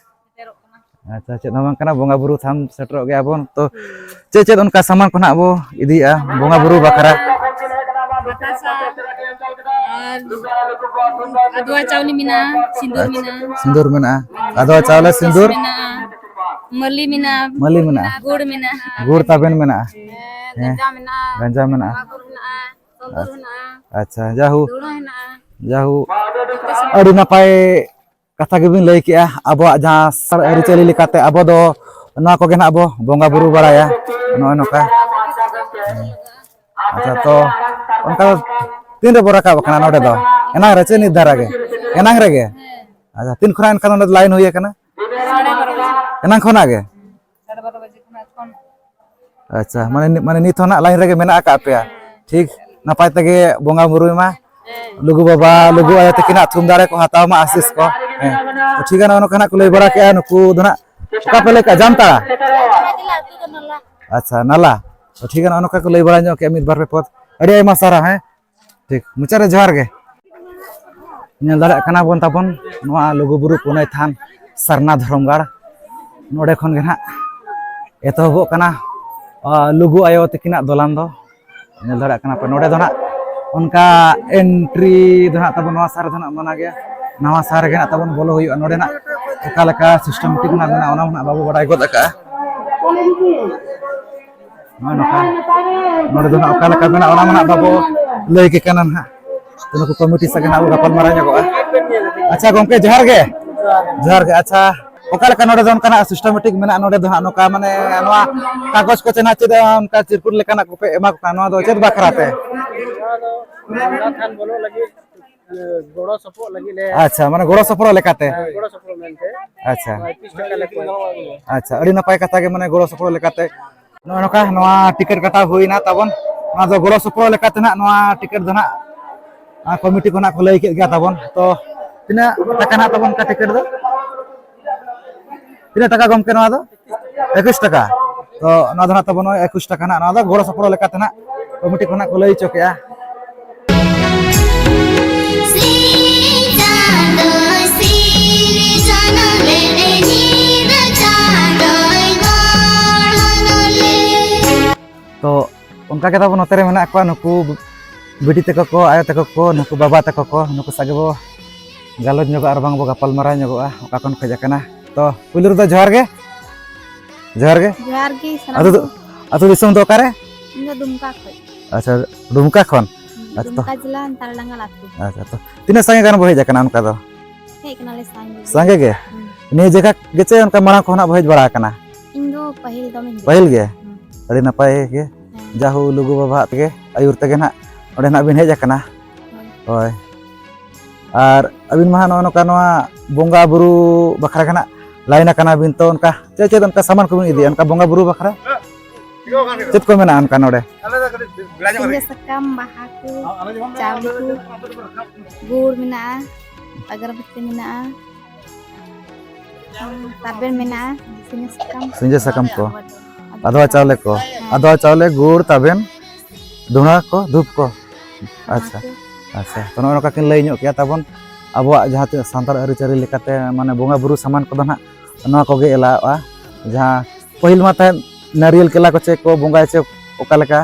ᱥᱮᱴᱮᱨᱚᱜ ᱠᱟᱱᱟ᱾ ᱟᱪᱪᱷᱟ, ᱪᱮᱫ ᱦᱚᱸ ᱵᱟᱝ ᱠᱟᱱᱟ, ᱵᱚᱸᱜᱟ ᱵᱩᱨᱩ ᱛᱷᱟᱱ ᱥᱮᱴᱮᱨᱚᱜ ᱜᱮᱭᱟ ᱵᱚᱱ᱾ ᱛᱚ ᱪᱮᱫ ᱪᱮᱫ ᱚᱱᱠᱟ ᱥᱟᱢᱟᱱ ᱠᱚ ᱱᱟᱜ ᱵᱚ ᱤᱫᱤᱭᱮᱫᱼᱟ ᱵᱚᱸᱜᱟ ᱵᱩᱨᱩ ᱵᱟᱠᱷᱨᱟ? ᱵᱟᱛᱟᱥᱟ ᱟᱨ ᱟᱫᱽᱣᱟ ᱪᱟᱣᱞᱮ ᱢᱮᱱᱟᱜᱼᱟ, ᱥᱤᱸᱫᱩᱨ ᱢᱮᱱᱟᱜᱼᱟ᱾ ᱥᱤᱸᱫᱩᱨ ᱢᱮᱱᱟᱜᱼᱟ, ᱟᱫᱽᱣᱟ ᱪᱟᱣᱞᱮ, ᱥᱤᱸᱫᱩᱨ᱾ ᱢᱮᱱᱟᱜᱼᱟ, ᱢᱟᱹᱞᱤ ᱢᱮᱱᱟᱜᱼᱟ, ᱢᱟᱹᱞᱤ ᱢᱮᱱᱟᱜᱼᱟ, ᱜᱩᱲ ᱢᱮᱱᱟᱜᱼᱟ, ᱜᱩᱲ ᱛᱟᱵᱮᱱ ᱢᱮᱱᱟᱜᱼᱟ, ᱦᱮᱸ, ᱦᱮᱸ, ᱜᱟᱸᱡᱟ ᱢᱮᱱᱟᱜᱼᱟ, ᱜᱟᱸᱡᱟ ᱢᱮᱱᱟᱜᱼᱟ᱾ ᱛᱚᱣᱟ ᱜᱩᱲ ᱢᱮᱱᱟᱜᱼᱟ, ᱥᱚᱞᱫᱚᱨ ᱢᱮᱱᱟᱜᱼᱟ᱾ ᱟᱪᱪᱷᱟ, ᱡᱟᱦᱳ, ᱫᱷᱩᱲᱟᱹ ᱦᱮᱱᱟᱜᱼᱟ᱾ ᱡᱟᱦᱳ, ᱡᱚᱛᱚ ᱥᱟᱱᱟᱢ ᱟᱹᱰᱤ ᱱᱟᱯᱟᱭ ᱠᱟᱛᱷᱟ ᱜᱮᱵᱤᱱ ᱞᱟᱹᱭ ᱠᱮᱜᱼᱟ᱾ ᱟᱵᱚᱣᱟᱜ ᱡᱟᱦᱟᱸ ᱥᱟᱨ ᱟᱹᱨᱤᱪᱟᱹᱞᱤ ᱞᱮᱠᱟᱛᱮ ᱟᱵᱚ ᱫᱚ ᱱᱚᱣᱟ ᱠᱚᱜᱮ ᱱᱟᱜ ᱵᱚ ᱵᱚᱸᱜᱟ ᱵᱩᱨᱩ ᱵᱟᱲᱟᱭᱟ, ᱱᱚᱜᱼᱚᱭ ᱱᱚᱝᱠᱟ᱾ ᱟᱪᱪᱷᱟ, ᱛᱚ ᱚᱱᱠᱟ ᱫᱚ ᱛᱤᱱ ᱨᱮᱵᱚ ᱨᱟᱠᱟᱵ ᱟᱠᱟᱱᱟ ᱱᱚᱰᱮ ᱫᱚ? ᱮᱱᱟᱝ ᱨᱮ ᱪᱮ ᱱᱤᱛ ᱫᱷᱟᱨᱟ ᱜᱮ? ᱮᱱᱟᱝ ᱨᱮᱜᱮ? ᱟᱪᱪᱷᱟ, ᱛᱤᱱ ᱠᱷᱚᱱᱟᱜ ᱮᱱᱠᱷᱟᱱ ᱱᱚᱰᱮ line ᱦᱩᱭ ᱟᱠᱟᱱᱟ? ᱥᱟᱲᱮ ᱵᱟᱨᱚ ᱵᱟᱡᱮ᱾ ᱮᱱᱟᱝ ᱠᱷᱚᱱᱟᱜ ᱜᱮ? ᱥᱟᱲᱮ ᱵᱟᱨᱚ ᱵᱟᱡᱮ ᱠᱷᱚᱱᱟᱜ ᱮᱠᱷᱚᱱ᱾ ᱟᱪᱪᱷᱟ, ᱢᱟᱱᱮ, ᱢᱟᱱᱮ ᱱᱤᱛ ᱦᱚᱸ ᱱᱟᱜ line ᱨᱮᱜᱮ ᱢᱮᱱᱟᱜ ᱟᱠᱟᱫ ᱯᱮᱭᱟ᱾ ᱴᱷᱤᱠ ᱱᱟᱯᱟᱭ ᱛᱮᱜᱮ ᱵᱚᱸᱜᱟ ᱵᱩᱨᱩᱭ ᱢᱟ᱾ ᱞᱩᱜᱩ ᱵᱟᱵᱟ, ᱞᱩᱜᱩ ᱟᱭᱳ ᱛᱟᱹᱠᱤᱱᱟᱜ ᱛᱷᱩᱢ ᱫᱟᱲᱮ ᱠᱚ ᱦᱟᱛᱟᱣ ᱢᱟ, ᱟᱥᱤᱥ ᱠᱚ᱾ ᱦᱮᱸ᱾ ᱛᱚ ᱴᱷᱤᱠ ᱜᱮᱭᱟ, ᱱᱚᱜᱼᱚ ᱱᱚᱝᱠᱟ ᱱᱟᱜ ᱠᱚ ᱞᱟᱹᱭ ᱵᱟᱲᱟ ᱠᱮᱜᱼᱟ᱾ ᱱᱩᱠᱩ ᱫᱚ ᱱᱟᱜ ᱚᱠᱟ ᱯᱮ ᱞᱟᱹᱭ ᱠᱮᱜᱼᱟ? ᱡᱟᱢᱛᱟᱲᱟ? ᱡᱟᱢᱛᱟᱲᱟ ᱡᱮᱞᱟ, ᱟᱹᱛᱩ ᱫᱚ ᱱᱟᱞᱟ᱾ ᱟᱪᱪᱷᱟ, ᱱᱟᱞᱟ᱾ ᱛᱚ, ᱴᱷᱤᱠ ᱜᱮᱭᱟ, ᱱᱚᱜᱼᱚ ᱱᱚᱝᱠᱟ ᱠᱚ ᱞᱟᱹᱭ ᱵᱟᱲᱟ ᱧᱚᱜ ᱠᱮᱜᱼᱟ ᱢᱤᱫ ᱵᱟᱨ ᱯᱮ ᱯᱚᱫ᱾ ᱟᱹᱰᱤ ᱟᱭᱢᱟ ᱥᱟᱨᱦᱟᱣ, ᱦᱮᱸ᱾ ᱴᱷᱤᱠ, ᱢᱩᱪᱟᱹᱫ ᱨᱮ ᱡᱚᱦᱟᱨ ᱜᱮ᱾ ᱧᱮᱞ ᱫᱟᱲᱮᱭᱟᱜ ᱠᱟᱱᱟ ᱵᱚᱱ ᱛᱟᱵᱚᱱ ᱱᱚᱣᱟ ᱞᱩᱜᱩᱵᱩᱨᱩ ᱯᱩᱱᱟᱹᱭ ᱛᱷᱟᱱ ᱥᱟᱨᱱᱟ ᱫᱷᱚᱨᱚᱢ ᱜᱟᱲ᱾ ᱱᱚᱰᱮ ᱠᱷᱚᱱ ᱜᱮ ᱱᱟᱦᱟᱜ ᱮᱛᱚᱦᱚᱵᱚᱜ ᱠᱟᱱᱟ, ᱟ, ᱞᱩᱜᱩ ᱟᱭᱳ ᱛᱤᱠᱤᱱᱟᱜ ᱫᱚᱞᱟᱱ ᱫᱚ᱾ ᱧᱮᱞ ᱫᱟᱲᱮᱭᱟᱜ ᱠᱟᱱᱟ ᱯᱮ, ᱱᱚᱰᱮ ᱫᱚ ᱱᱟᱦᱟᱜ ᱚᱱᱠᱟ entry ᱫᱚ ᱱᱟᱦᱟᱜ ᱛᱟᱵᱚᱱ ᱱᱚᱣᱟ ᱥᱟᱨ ᱨᱮᱫᱚ ᱱᱟᱦᱟᱜ ᱢᱟᱱᱟ ᱜᱮᱭᱟ᱾ ᱱᱟᱣᱟ ᱥᱟᱨ ᱨᱮᱜᱮ ᱱᱟᱦᱟᱜ ᱛᱟᱵᱚᱱ ᱵᱚᱞᱚ ᱦᱩᱭᱩᱜᱼᱟ᱾ ᱱᱚᱰᱮ ᱱᱟᱦᱟᱜ ᱚᱠᱟ ᱞᱮᱠᱟ systematic ᱱᱟᱦᱟᱜ ᱢᱮᱱᱟᱜᱼᱟ, ᱚᱱᱟ ᱢᱟ ᱱᱟᱦᱟᱜ ᱵᱟᱵᱚ ᱵᱟᱲᱟᱭ ᱜᱚᱫ ᱟᱠᱟᱜᱼᱟ᱾ ᱱᱚᱜᱼᱚᱭ ᱱᱚᱝᱠᱟ᱾ ᱱᱚᱰᱮ ᱫᱚ ᱱᱟᱦᱟᱜ ᱚᱠᱟ ᱞᱮᱠᱟ ᱢᱮᱱᱟᱜᱼᱟ, ᱚᱱᱟ ᱢᱟ ᱱᱟᱦᱟᱜ ᱵᱟᱵᱚ ᱞᱟᱹᱭ ᱠᱮ ᱠᱟᱱᱟ ᱱᱟᱦᱟᱜ᱾ ᱛᱚ, ᱱᱩᱠᱩ ᱠᱚᱢᱤᱴᱤ ᱥᱟᱜᱮ ᱱᱟᱦᱟᱜ ᱵᱚ ᱜᱟᱯᱟᱞ ᱢᱟᱨᱟᱣ ᱧᱚᱜᱚᱜᱼᱟ᱾ ᱟᱪᱪᱷᱟ ᱜᱚᱢᱠᱮ, ᱡᱚᱦᱟᱨ ᱜᱮ᱾ ᱡᱚᱦᱟᱨ ᱜᱮ᱾ ᱟᱪᱪᱷᱟ, ᱚᱠᱟ ᱞᱮᱠᱟ ᱱᱚᱰᱮ ᱫᱚ ᱚᱱᱠᱟᱱᱟᱜ systematic ᱢᱮᱱᱟᱜᱼᱟ? ᱱᱚᱰᱮ ᱫᱚ ᱦᱟᱸᱜ ᱱᱚᱝᱠᱟ ᱢᱟᱱᱮ ᱱᱚᱣᱟ ᱠᱟᱜᱚᱡᱽ ᱠᱚ ᱪᱮ ᱱᱟᱦᱟᱜ ᱪᱮᱫ ᱚᱱᱠᱟ ᱪᱤᱨᱠᱩᱴ ᱞᱮᱠᱟᱱᱟᱜ ᱠᱚᱯᱮ ᱮᱢᱟ ᱠᱚ ᱠᱟᱱᱟ, ᱱᱚᱣᱟ ᱫᱚ ᱪᱮᱫ ᱵᱟᱠᱷᱨᱟ ᱛᱮ? ᱱᱚᱣᱟ ᱫᱚ ᱵᱚᱸᱜᱟ ᱛᱷᱟᱱ ᱵᱚᱞᱚᱜ ᱞᱟᱹᱜᱤᱫ, ᱮ, ᱜᱚᱲᱚ ᱥᱚᱯᱚᱦᱚᱫ ᱞᱟᱹᱜᱤᱫ ᱞᱮ, ᱟᱪᱪᱷᱟ, ᱢᱟᱱᱮ ᱜᱚᱲᱚ ᱥᱚᱯᱚᱦᱚᱫ ᱞᱮᱠᱟᱛᱮ? ᱦᱮᱸ, ᱜᱚᱲᱚ ᱥᱚᱯᱚᱦᱚᱫ ᱢᱮᱱᱛᱮ᱾ ᱟᱪᱪᱷᱟ᱾ ᱯᱚᱸᱭᱛᱨᱤᱥ ᱴᱟᱠᱟ ᱞᱮ ᱠᱚᱭ᱾ ᱟᱪᱪᱷᱟ, ᱟᱹᱰᱤ ᱱᱟᱯᱟᱭ ᱠᱟᱛᱷᱟ ᱜᱮ, ᱢᱟᱱᱮ ᱜᱚᱲᱚ ᱥᱚᱯᱚᱦᱚᱫ ᱞᱮᱠᱟᱛᱮ᱾ ᱱᱚᱜᱼᱚ ᱱᱚᱝᱠᱟ ᱱᱚᱣᱟ ᱴᱤᱠᱤᱴ ᱠᱟᱴᱟᱣ ᱦᱩᱭᱱᱟ ᱛᱟᱵᱚᱱ᱾ ᱱᱚᱣᱟ ᱫᱚ ᱜᱚᱲᱚ ᱥᱚᱯᱚᱦᱚᱫ ᱞᱮᱠᱟᱛᱮ ᱱᱟᱦᱟᱜ ᱱᱚᱣᱟ ᱴᱤᱠᱤᱴ ᱫᱚ ᱱᱟᱦᱟᱜ, ᱟᱨ ᱠᱚᱢᱤᱴᱤ ᱠᱷᱚᱱᱟᱜ ᱠᱚ ᱞᱟᱹᱭ ᱠᱮᱫ ᱜᱮᱭᱟ ᱛᱟᱵᱚᱱ᱾ ᱛᱚ, ᱛᱤᱱᱟᱹᱜ ᱴᱟᱠᱟ ᱱᱟᱦᱟᱜ ᱛᱟᱵᱚᱱ ᱚᱱᱠᱟ ᱴᱤᱠᱤᱴ ᱫᱚ? ᱛᱤᱱᱟᱹᱜ ᱴᱟᱠᱟ ᱜᱚᱢᱠᱮ ᱱᱚᱣᱟ ᱫᱚ? ᱮᱠᱩᱥ ᱴᱟᱠᱟ᱾ ᱛᱚ, ᱱᱚᱣᱟ ᱫᱚ ᱱᱟᱦᱟᱜ ᱛᱟᱵᱚᱱ ᱱᱚᱜᱼᱚᱭ ᱮᱠᱩᱥ ᱴᱟᱠᱟ ᱱᱟᱦᱟᱜ, ᱱᱚᱣᱟ ᱫᱚ ᱜᱚᱲᱚ ᱥᱚᱯᱚᱦᱚᱫ ᱞᱮᱠᱟᱛᱮ ᱱᱟᱦᱟᱜ ᱠᱚᱢᱤᱴᱤ ᱠᱷᱚᱱᱟᱜ ᱠᱚ ᱞᱟᱹᱭ ᱦᱚᱪᱚ ᱠᱮᱜᱼᱟ᱾ ᱥᱤᱧ ᱪᱟᱸᱫᱚ ᱥᱤᱨᱡᱚᱱ ᱞᱮᱫ ᱧᱤᱫᱟᱹ ᱪᱟᱸᱫᱚᱭ ᱜᱚᱲᱦᱚᱱ ᱞᱮᱫ᱾ ᱛᱚ, ᱚᱱᱠᱟ ᱜᱮ ᱛᱟᱵᱚ ᱱᱚᱛᱮ ᱨᱮ ᱢᱮᱱᱟᱜ ᱠᱚᱣᱟ ᱱᱩᱠᱩ ᱵᱤᱴᱤ ᱛᱟᱠᱚ ᱠᱚ, ᱟᱭᱳ ᱛᱟᱠᱚ ᱠᱚ, ᱱᱩᱠᱩ ᱵᱟᱵᱟ ᱛᱟᱠᱚ ᱠᱚ, ᱱᱩᱠᱩ ᱥᱟᱜᱮ ᱵᱚ ᱜᱟᱞᱚᱪ ᱧᱚᱜᱚᱜᱼᱟ ᱟᱨ ᱵᱟᱝ ᱵᱚ ᱜᱟᱯᱟᱞ ᱢᱟᱨᱟᱣ ᱧᱚᱜᱚᱜᱼᱟ ᱚᱠᱟ ᱠᱷᱚᱱ ᱠᱚ ᱦᱮᱡ ᱟᱠᱟᱱᱟ᱾ ᱛᱚ, ᱯᱩᱭᱞᱩ ᱨᱮᱫᱚ ᱡᱚᱦᱟᱨ ᱜᱮ᱾ ᱡᱚᱦᱟᱨ ᱜᱮ᱾ ᱡᱚᱦᱟᱨ ᱜᱮ ᱥᱟᱱᱟᱢ ᱟᱹᱛᱩ ᱫᱚ, ᱠᱚ᱾ ᱟᱹᱛᱩ ᱫᱤᱥᱚᱢ ᱫᱚ ᱚᱠᱟᱨᱮ? ᱤᱧ ᱫᱚ ᱫᱩᱢᱠᱟ ᱠᱷᱚᱡ᱾ ᱟᱪᱪᱷᱟ, ᱫᱩᱢᱠᱟ ᱠᱷᱚᱱ? ᱦᱩᱸ, ᱟᱪᱪᱷᱟ, ᱛᱚ, ᱫᱩᱢᱠᱟ ᱡᱮᱞᱟ, ᱛᱟᱞᱰᱟᱝᱜᱟᱞ ᱟᱹᱛᱩ᱾ ᱟᱪᱪᱷᱟ, ᱛᱚ, ᱛᱤᱱᱟᱹᱜ ᱥᱟᱸᱜᱮ ᱜᱟᱱ ᱵᱚ ᱦᱮᱡ ᱟᱠᱟᱱᱟ ᱚᱱᱠᱟ ᱫᱚ? ᱦᱮᱡ ᱠᱟᱱᱟᱞᱮ ᱥᱟᱸᱜᱮ ᱜᱮ᱾ ᱥᱟᱸᱜᱮ ᱜᱮ? ᱦᱩᱸ᱾ ᱱᱤᱭᱟᱹ ᱡᱟᱭᱜᱟ ᱜᱮ ᱪᱮ ᱚᱱᱠᱟ ᱢᱟᱲᱟᱝ ᱠᱷᱚᱱᱟᱜ ᱵᱚ ᱦᱮᱡ ᱵᱟᱲᱟ ᱟᱠᱟᱱᱟ? ᱤᱧ ᱫᱚ ᱯᱟᱹᱦᱤᱞ ᱫᱚᱢᱮᱧ ᱦᱮᱡ ᱯᱟᱹᱦᱤᱞ ᱜᱮ? ᱦᱩᱸ᱾ ᱟᱹᱰᱤ ᱱᱟᱯᱟᱭ ᱜᱮ᱾ ᱦᱮᱸ᱾ ᱡᱟᱦᱳ ᱞᱩᱜᱩ ᱵᱟᱵᱟᱣᱟᱜ ᱛᱮᱜᱮ, ᱟᱹᱭᱩᱨ ᱛᱮᱜᱮ ᱱᱟᱦᱟᱜ ᱚᱸᱰᱮ ᱱᱟᱦᱟᱜ ᱵᱤᱱ ᱦᱮᱡ ᱟᱠᱟᱱᱟ᱾ ᱦᱳᱭ᱾ ᱦᱳᱭ᱾ ᱟᱨ ᱟᱹᱵᱤᱱ ᱢᱟ ᱦᱟᱸᱜ ᱱᱚᱜᱼᱚ ᱱᱚᱝᱠᱟ ᱱᱚᱣᱟ ᱵᱚᱸᱜᱟ ᱵᱩᱨᱩ ᱵᱟᱠᱷᱨᱟ ᱜᱮ ᱱᱟᱦᱟᱜ line ᱟᱠᱟᱱᱟ ᱵᱤᱱ, ᱛᱚ ᱚᱱᱠᱟ ᱪᱮᱫ ᱪᱮᱫ ᱚᱱᱠᱟ ᱥᱟᱢᱟᱱ ᱠᱚᱵᱤᱱ ᱤᱫᱤᱭᱟ ᱚᱱᱠᱟ ᱵᱚᱸᱜᱟ ᱵᱩᱨᱩ ᱵᱟᱠᱷᱨᱟ? ᱪᱮᱫ ᱠᱚ ᱢᱮᱱᱟᱜᱼᱟ ᱚᱱᱠᱟ ᱱᱚᱰᱮ? ᱥᱤᱸᱡᱚ ᱥᱟᱠᱟᱢ, ᱵᱟᱦᱟ ᱠᱚ, ᱪᱟᱣᱞᱮ ᱠᱚ, ᱜᱩᱲ ᱢᱮᱱᱟᱜᱼᱟ, ᱟᱜᱚᱨᱵᱟᱹᱛᱤ ᱢᱮᱱᱟᱜᱼᱟ, ᱛᱟᱵᱮᱱ ᱢᱮᱱᱟᱜᱼᱟ, ᱥᱤᱸᱡᱚ ᱥᱟᱠᱟᱢ᱾ ᱥᱤᱸᱡᱚ ᱥᱟᱠᱟᱢ ᱠᱚ᱾ ᱟᱫᱽᱣᱟ ᱪᱟᱣᱞᱮ ᱠᱚ᱾ ᱟᱫᱽᱣᱟ ᱪᱟᱣᱞᱮ, ᱜᱩᱲ, ᱛᱟᱵᱮᱱ, ᱫᱷᱩᱬᱟ ᱠᱚ, ᱫᱷᱩᱯ ᱠᱚ᱾ ᱟᱪᱪᱷᱟ᱾ ᱟᱪᱪᱷᱟ, ᱛᱚ ᱱᱚᱜᱼᱚ ᱱᱚᱝᱠᱟ ᱠᱤᱱ ᱞᱟᱹᱭ ᱧᱚᱜ ᱠᱮᱜᱼᱟ ᱛᱟᱵᱚᱱ ᱟᱵᱚᱣᱟᱜ ᱡᱟᱦᱟᱸ ᱛᱤᱱᱟᱹᱜ ᱥᱟᱱᱛᱟᱲ ᱟᱹᱨᱤᱪᱟᱹᱞᱤ ᱞᱮᱠᱟᱛᱮ, ᱢᱟᱱᱮ, ᱵᱚᱸᱜᱟ ᱵᱩᱨᱩ ᱥᱟᱢᱟᱱ ᱠᱚᱫᱚ ᱱᱟᱦᱟᱜ ᱱᱚᱣᱟ ᱠᱚᱜᱮ ᱮᱞᱟᱣᱚᱜᱼᱟ᱾ ᱡᱟᱦᱟᱸ ᱯᱟᱹᱦᱤᱞ ᱢᱟ ᱛᱟᱦᱮᱸᱫ ᱱᱟᱨᱤᱭᱮᱞ ᱠᱮᱞᱟ ᱠᱚ ᱪᱮᱫ ᱠᱚ ᱵᱚᱸᱜᱟᱭᱟ ᱪᱮ ᱚᱠᱟ ᱞᱮᱠᱟ,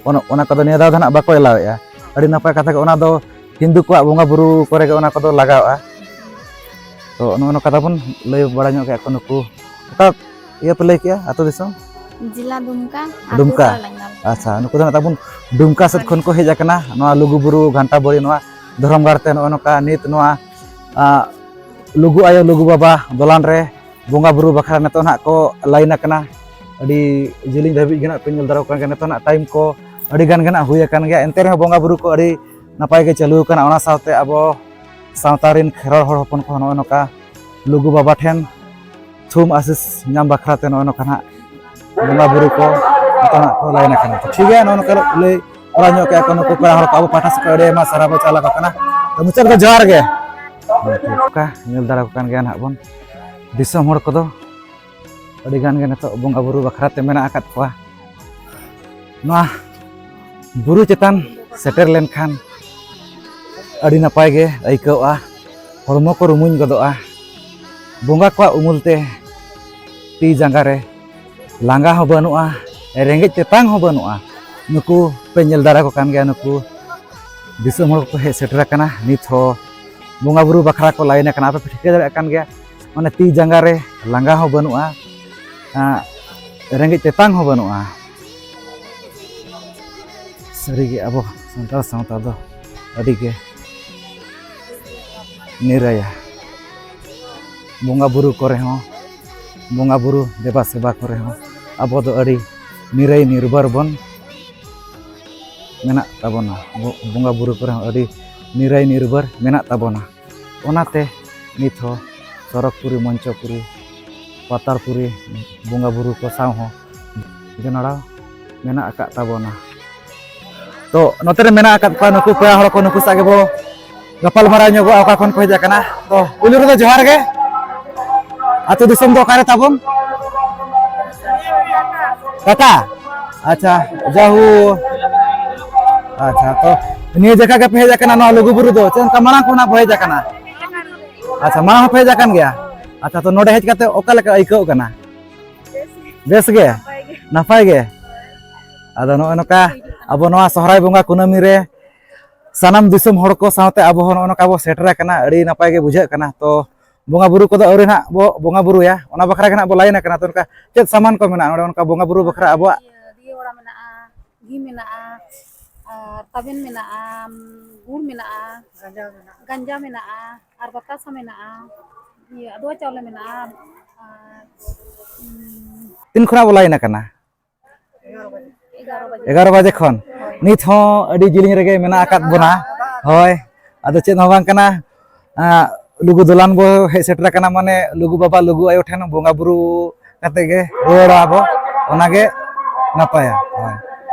ᱚᱱᱟ, ᱚᱱᱟ ᱠᱚᱫᱚ ᱱᱤᱭᱟᱹ ᱫᱷᱟᱣ ᱫᱚ ᱱᱟᱦᱟᱜ ᱵᱟᱠᱚ ᱮᱞᱟᱣᱮᱫᱼᱟ᱾ ᱟᱹᱰᱤ ᱱᱟᱯᱟᱭ ᱠᱟᱛᱷᱟ ᱜᱮ, ᱚᱱᱟ ᱫᱚ ᱦᱤᱱᱫᱩ ᱠᱚᱣᱟᱜ ᱵᱚᱸᱜᱟ ᱵᱩᱨᱩ ᱠᱚᱨᱮ ᱜᱮ ᱚᱱᱟ ᱠᱚᱫᱚ ᱞᱟᱜᱟᱣᱚᱜᱼᱟ᱾ ᱛᱚ ᱱᱚᱜᱼᱚ ᱱᱚᱝᱠᱟ ᱛᱟᱵᱚᱱ ᱞᱟᱹᱭ ᱵᱟᱲᱟ ᱧᱚᱜ ᱠᱮᱫ ᱠᱚ ᱱᱩᱠᱩ᱾ ᱚᱠᱟ ᱤᱭᱟᱹ ᱯᱮ ᱞᱟᱹᱭ ᱠᱮᱜᱼᱟ ᱟᱹᱛᱩ ᱫᱤᱥᱚᱢ? ᱡᱮᱞᱟ ᱫᱩᱢᱠᱟ, ᱟᱹᱛᱩ ᱰᱩᱢᱠᱟ᱾ ᱛᱟᱞᱮᱝᱜᱟᱞ᱾ ᱟᱪᱪᱷᱟ, ᱱᱩᱠᱩ ᱫᱚ ᱱᱟᱜ ᱛᱟᱵᱚᱱ ᱰᱩᱢᱠᱟ ᱥᱮᱫ ᱠᱷᱚᱱ ᱠᱚ ᱦᱮᱡ ᱟᱠᱟᱱᱟ, ᱱᱚᱣᱟ ᱞᱩᱜᱩ ᱵᱩᱨᱩ ᱜᱷᱟᱱᱴᱟ ᱵᱟᱲᱤ, ᱱᱚᱣᱟ ᱫᱷᱚᱨᱚᱢ ᱜᱟᱲ ᱛᱮ ᱱᱚᱜᱼᱚ ᱱᱚᱝᱠᱟ ᱱᱤᱛ ᱱᱚᱣᱟ, ᱟ, ᱞᱩᱜᱩ ᱟᱭᱳ, ᱞᱩᱜᱩ ᱵᱟᱵᱟ ᱫᱚᱞᱟᱱ ᱨᱮ ᱵᱚᱸᱜᱟ ᱵᱩᱨᱩ ᱵᱟᱠᱷᱨᱟ ᱱᱤᱛᱚᱜ ᱱᱟᱜ ᱠᱚ ᱞᱟᱭᱤᱱ ᱟᱠᱟᱱᱟ᱾ ᱟᱹᱰᱤ ᱡᱤᱞᱤᱧ ᱫᱷᱟᱹᱵᱤᱡ ᱜᱮ ᱱᱟᱜ ᱯᱮ ᱧᱮᱞ ᱫᱟᱲᱮᱭᱟᱜ ᱠᱟᱱ ᱜᱮᱭᱟ᱾ ᱱᱤᱛᱚᱜ ᱱᱟᱜ ᱴᱟᱭᱤᱢ ᱠᱚ ᱟᱹᱰᱤ ᱜᱟᱱ ᱜᱮ ᱱᱟᱜ ᱦᱩᱭ ᱟᱠᱟᱱ ᱜᱮᱭᱟ, ᱮᱱᱛᱮ ᱨᱮᱦᱚᱸ ᱵᱚᱸᱜᱟ ᱵᱩᱨᱩ ᱠᱚ ᱟᱹᱰᱤ ᱱᱟᱯᱟᱭ ᱜᱮ ᱪᱟᱹᱞᱩ ᱟᱠᱟᱱᱟ᱾ ᱚᱱᱟ ᱥᱟᱶᱛᱮ ᱟᱵᱚ ᱥᱟᱶᱛᱟ ᱨᱮᱱ ᱠᱷᱮᱨᱣᱟᱲ ᱦᱚᱲ ᱦᱚᱯᱚᱱ ᱠᱚᱦᱚᱸ ᱱᱚᱜᱼᱚᱭ ᱱᱚᱝᱠᱟ ᱞᱩᱜᱩ ᱵᱟᱵᱟ ᱴᱷᱮᱱ ᱛᱷᱩᱢ ᱟᱥᱤᱥ ᱧᱟᱢ ᱵᱟᱠᱷᱨᱟ ᱛᱮ ᱱᱚᱜᱼᱚᱭ ᱱᱚᱝᱠᱟ ᱱᱟᱜ ᱵᱚᱸᱜᱟ ᱵᱩᱨᱩ ᱠᱚ ᱱᱤᱛᱚᱜ ᱱᱟᱜ ᱠᱚ ᱞᱟᱭᱤᱱ ᱟᱠᱟᱱᱟ᱾ ᱛᱚ ᱴᱷᱤᱠ ᱜᱮᱭᱟ, ᱱᱚᱜᱼᱚ ᱱᱚᱝᱠᱟ ᱞᱟᱹᱭ ᱵᱟᱲᱟ ᱧᱚᱜ ᱠᱮᱜᱼᱟ ᱠᱚ ᱱᱩᱠᱩ ᱯᱮᱲᱟ ᱦᱚᱲ ᱠᱚ ᱟᱵᱚ ᱯᱟᱦᱴᱟ ᱥᱮᱫ ᱠᱷᱚᱱ ᱟᱹᱰᱤ ᱟᱭᱢᱟ ᱥᱟᱨᱦᱟᱣ ᱵᱚ ᱪᱟᱞ ᱟᱠᱚ ᱠᱟᱱᱟ᱾ ᱛᱚ ᱢᱩᱪᱟᱹᱫ ᱨᱮᱫᱚ ᱡᱚᱦᱟᱨ ᱜᱮ᱾ ᱚᱱᱠᱟ ᱧᱮᱞ ᱫᱟᱲᱮ ᱠᱚ ᱠᱟᱱ ᱜᱮᱭᱟ ᱱᱟᱦᱟᱜ ᱵᱚᱱ, ᱫᱤᱥᱚᱢ ᱦᱚᱲ ᱠᱚᱫᱚ ᱟᱹᱰᱤ ᱜᱟᱱ ᱜᱮ ᱱᱤᱛᱚᱜ ᱵᱚᱸᱜᱟ ᱵᱩᱨᱩ ᱵᱟᱠᱷᱨᱟ ᱛᱮ ᱢᱮᱱᱟᱜ ᱟᱠᱟᱫ ᱠᱚᱣᱟ᱾ ᱱᱚᱣᱟ ᱵᱩᱨᱩ ᱪᱮᱛᱟᱱ ᱥᱮᱴᱮᱨ ᱞᱮᱱᱠᱷᱟᱱ ᱟᱹᱰᱤ ᱱᱟᱯᱟᱭ ᱜᱮ ᱟᱹᱭᱠᱟᱹᱣᱚᱜᱼᱟ, ᱦᱚᱲᱢᱚ ᱠᱚ ᱨᱩᱢᱩᱧ ᱜᱚᱫᱚᱜᱼᱟ᱾ ᱵᱚᱸᱜᱟ ᱠᱚᱣᱟᱜ ᱩᱢᱩᱞ ᱛᱮ ᱛᱤ ᱡᱟᱸᱜᱟ ᱨᱮ ᱞᱟᱸᱜᱟ ᱦᱚᱸ ᱵᱟᱹᱱᱩᱜᱼᱟ, ᱨᱮᱸᱜᱮᱡ ᱛᱮᱛᱟᱝ ᱦᱚᱸ ᱵᱟᱹᱱᱩᱜᱼᱟ᱾ ᱱᱩᱠᱩ ᱯᱮ ᱧᱮᱞ ᱫᱟᱲᱮ ᱠᱚ ᱠᱟᱱ ᱜᱮᱭᱟ, ᱱᱩᱠᱩ ᱫᱤᱥᱚᱢ ᱦᱚᱲ ᱠᱚᱠᱚ ᱦᱮᱡ ᱥᱮᱴᱮᱨ ᱟᱠᱟᱱᱟ᱾ ᱱᱤᱛ ᱦᱚᱸ ᱵᱚᱸᱜᱟ ᱵᱩᱨᱩ ᱵᱟᱠᱷᱨᱟ ᱠᱚ ᱞᱟᱭᱤᱱ ᱟᱠᱟᱱᱟ᱾ ᱟᱯᱮ ᱯᱮ ᱴᱷᱤᱠᱟᱹ ᱫᱟᱲᱮᱭᱟᱜ ᱠᱟᱱ ᱜᱮᱭᱟ, ᱢᱟᱱᱮ ᱛᱤ ᱡᱟᱸᱜᱟ ᱨᱮ ᱞᱟᱸᱜᱟ ᱦᱚᱸ ᱵᱟᱹᱱᱩᱜᱼᱟ, ᱟᱸ, ᱨᱮᱸᱜᱮᱡ ᱛᱮᱛᱟᱝ ᱦᱚᱸ ᱵᱟᱹᱱᱩᱜᱼᱟ᱾ ᱥᱟᱹᱨᱤᱜᱮ ᱟᱵᱚ ᱥᱟᱱᱛᱟᱲ ᱥᱟᱶᱛᱟ ᱫᱚ ᱟᱹᱰᱤᱜᱮ ᱱᱤᱨᱟᱹᱭᱟ᱾ ᱵᱚᱸᱜᱟ ᱵᱩᱨᱩ ᱠᱚᱨᱮ ᱦᱚᱸ, ᱵᱚᱸᱜᱟ ᱵᱩᱨᱩ ᱫᱮᱵᱟ ᱥᱮᱵᱟ ᱠᱚᱨᱮ ᱦᱚᱸ ᱟᱵᱚ ᱫᱚ ᱟᱹᱰᱤ ᱱᱤᱨᱟᱹᱭ ᱱᱤᱨᱵᱟᱨ ᱵᱚᱱ ᱢᱮᱱᱟᱜ ᱛᱟᱵᱚᱱᱟ᱾ ᱵᱚ-, ᱵᱚᱸᱜᱟ ᱵᱩᱨᱩ ᱠᱚᱨᱮ ᱦᱚᱸ ᱟᱹᱰᱤ ᱱᱤᱨᱟᱹᱭ ᱱᱤᱨᱵᱟᱨ ᱢᱮᱱᱟᱜ ᱛᱟᱵᱚᱱᱟ᱾ ᱚᱱᱟᱛᱮ ᱱᱤᱛ ᱦᱚᱸ ᱥᱚᱨᱚᱜᱽᱯᱩᱨᱤ, ᱢᱚᱧᱪᱚᱯᱩᱨᱤ, ᱯᱟᱛᱟᱲᱯᱩᱨᱤ ᱵᱚᱸᱜᱟ ᱵᱩᱨᱩ ᱠᱚ ᱥᱟᱶ ᱦᱚᱸ ᱡᱚᱱᱟᱲᱟᱣ ᱢᱮᱱᱟᱜ ᱟᱠᱟᱫ ᱛᱟᱵᱚᱱᱟ᱾ ᱛᱚ ᱱᱚᱛᱮ ᱨᱮ ᱢᱮᱱᱟᱜ ᱟᱠᱟᱫ ᱠᱚᱣᱟ ᱱᱩᱠᱩ ᱯᱮᱲᱟ ᱦᱚᱲ ᱠᱚ, ᱱᱩᱠᱩ ᱥᱟᱶ ᱜᱮᱵᱚ ᱜᱟᱯᱟᱞ ᱢᱟᱨᱟᱣ ᱧᱚᱜᱚᱜᱼᱟ, ᱚᱠᱟ ᱠᱷᱚᱱ ᱠᱚ ᱦᱮᱡ ᱟᱠᱟᱱᱟ᱾ ᱛᱚ ᱯᱩᱭᱞᱩ ᱨᱮᱫᱚ ᱡᱚᱦᱟᱨ ᱜᱮ᱾ ᱟᱹᱛᱩ ᱫᱤᱥᱚᱢ ᱫᱚ ᱚᱠᱟᱨᱮ ᱛᱟᱵᱚᱱ? ᱴᱟᱴᱟ? ᱟᱪᱪᱷᱟ, ᱡᱟᱦᱳ᱾ ᱟᱪᱪᱷᱟ, ᱛᱚ ᱱᱤᱭᱟᱹ ᱡᱟᱭᱜᱟ ᱜᱮᱯᱮ ᱦᱮᱡ ᱟᱠᱟᱱᱟ ᱱᱚᱣᱟ ᱞᱩᱜᱩᱵᱩᱨᱩ ᱫᱚ? ᱪᱮᱫ ᱚᱱᱠᱟ ᱢᱟᱲᱟᱝ ᱠᱷᱚᱱᱟᱜ ᱯᱮ ᱦᱮᱡ ᱟᱠᱟᱱᱟ? ᱟᱪᱪᱷᱟ, ᱢᱟᱲᱟᱝ ᱦᱚᱸᱯᱮ ᱦᱮᱡ ᱟᱠᱟᱱ ᱜᱮᱭᱟ? ᱟᱪᱪᱷᱟ, ᱛᱚ ᱱᱚᱰᱮ ᱦᱮᱡ ᱠᱟᱛᱮ ᱚᱠᱟ ᱞᱮᱠᱟ ᱟᱹᱭᱠᱟᱹᱣ ᱠᱟᱱᱟ? ᱵᱮᱥ ᱜᱮ? ᱱᱟᱯᱟᱭ ᱜᱮ? ᱟᱫᱚ ᱱᱚᱜᱼᱚᱭ ᱱᱚᱝᱠᱟ ᱟᱵᱚ ᱱᱚᱣᱟ ᱥᱚᱦᱨᱟᱭ ᱵᱚᱸᱜᱟ ᱠᱩᱱᱟᱹᱢᱤ ᱨᱮ ᱥᱟᱱᱟᱢ ᱫᱤᱥᱚᱢ ᱦᱚᱲ ᱠᱚ ᱥᱟᱶᱛᱮ ᱟᱵᱚ ᱦᱚᱸ ᱱᱚᱜᱼᱚ ᱱᱚᱝᱠᱟ ᱵᱚ ᱥᱮᱴᱮᱨ ᱟᱠᱟᱱᱟ, ᱟᱹᱰᱤ ᱱᱟᱯᱟᱭ ᱜᱮ ᱵᱩᱡᱷᱟᱹᱜ ᱠᱟᱱᱟ᱾ ᱛᱚ ᱵᱚᱸᱜᱟ ᱵᱩᱨᱩ ᱠᱚᱫᱚ ᱟᱹᱣᱨᱤ ᱱᱟᱦᱟᱜ ᱵᱚ ᱵᱚᱸᱜᱟ ᱵᱩᱨᱩᱭᱟ, ᱚᱱᱟ ᱵᱟᱠᱷᱨᱟ ᱜᱮ ᱱᱟᱦᱟᱜ ᱵᱚ ᱞᱟᱭᱤᱱ ᱟᱠᱟᱱᱟ᱾ ᱛᱚ ᱚᱱᱠᱟ ᱪᱮᱫ ᱥᱟᱢᱟᱱ ᱠᱚ ᱢᱮᱱᱟᱜᱼᱟ ᱱᱚᱰᱮ ᱚᱱᱠᱟ ᱵᱚᱸᱜᱟ ᱵᱩᱨᱩ ᱵᱟᱠᱷᱨᱟ ᱟᱵᱚᱣᱟᱜ? ᱤᱭᱟᱹ, ᱫᱤᱭᱮ ᱵᱟᱲᱟ ᱢᱮᱱᱟᱜᱼᱟ, ᱜᱷᱤ ᱢᱮᱱᱟᱜᱼᱟ, ᱟᱨ ᱛᱟᱵᱮᱱ ᱢᱮᱱᱟᱜᱼᱟ, ᱜᱩᱲ ᱢᱮᱱᱟᱜᱼᱟ, ᱜᱟᱸᱡᱟ ᱢᱮᱱᱟᱜᱼᱟ, ᱟᱨ ᱵᱟᱛᱟᱥᱟ ᱢᱮᱱᱟᱜᱼᱟ, ᱤᱭᱟᱹ, ᱟᱫᱣᱟ ᱪᱟᱣᱞᱮ ᱢᱮᱱᱟᱜᱼᱟ, ᱟᱨ, ᱩᱸ, ᱛᱤᱱ ᱠᱷᱚᱱᱟᱜ ᱵᱚ ᱞᱟᱭᱤᱱ ᱟᱠᱟᱱᱟ? ᱮᱜᱟᱨᱚ ᱵᱟᱡᱮ᱾ ᱮᱜᱟᱨᱚ ᱵᱟᱡᱮ ᱠᱷᱚᱱ ᱱᱤᱛ ᱦᱚᱸ ᱟᱹᱰᱤ ᱡᱤᱞᱤᱧ ᱨᱮᱜᱮ ᱢᱮᱱᱟᱜ ᱟᱠᱟᱫ ᱵᱚᱱᱟ᱾ ᱦᱳᱭ, ᱟᱫᱚ ᱪᱮᱫ ᱦᱚᱸ ᱵᱟᱝ ᱠᱟᱱᱟ, ᱟᱸ, ᱞᱩᱜᱩ ᱫᱚᱞᱟᱱ ᱵᱚ ᱦᱮᱡ ᱥᱮᱴᱮᱨ ᱟᱠᱟᱱᱟ, ᱢᱟᱱᱮ ᱞᱩᱜᱩ ᱵᱟᱵᱟ, ᱞᱩᱜᱩ ᱟᱭᱳ ᱴᱷᱮᱱ ᱵᱚᱸᱜᱟ ᱵᱩᱨᱩ ᱠᱟᱛᱮ ᱜᱮ ᱨᱩᱣᱟᱹᱲᱚᱜᱼᱟ ᱵᱚ, ᱚᱱᱟᱜᱮ ᱱᱟᱯᱟᱭᱟ᱾ ᱦᱳᱭ,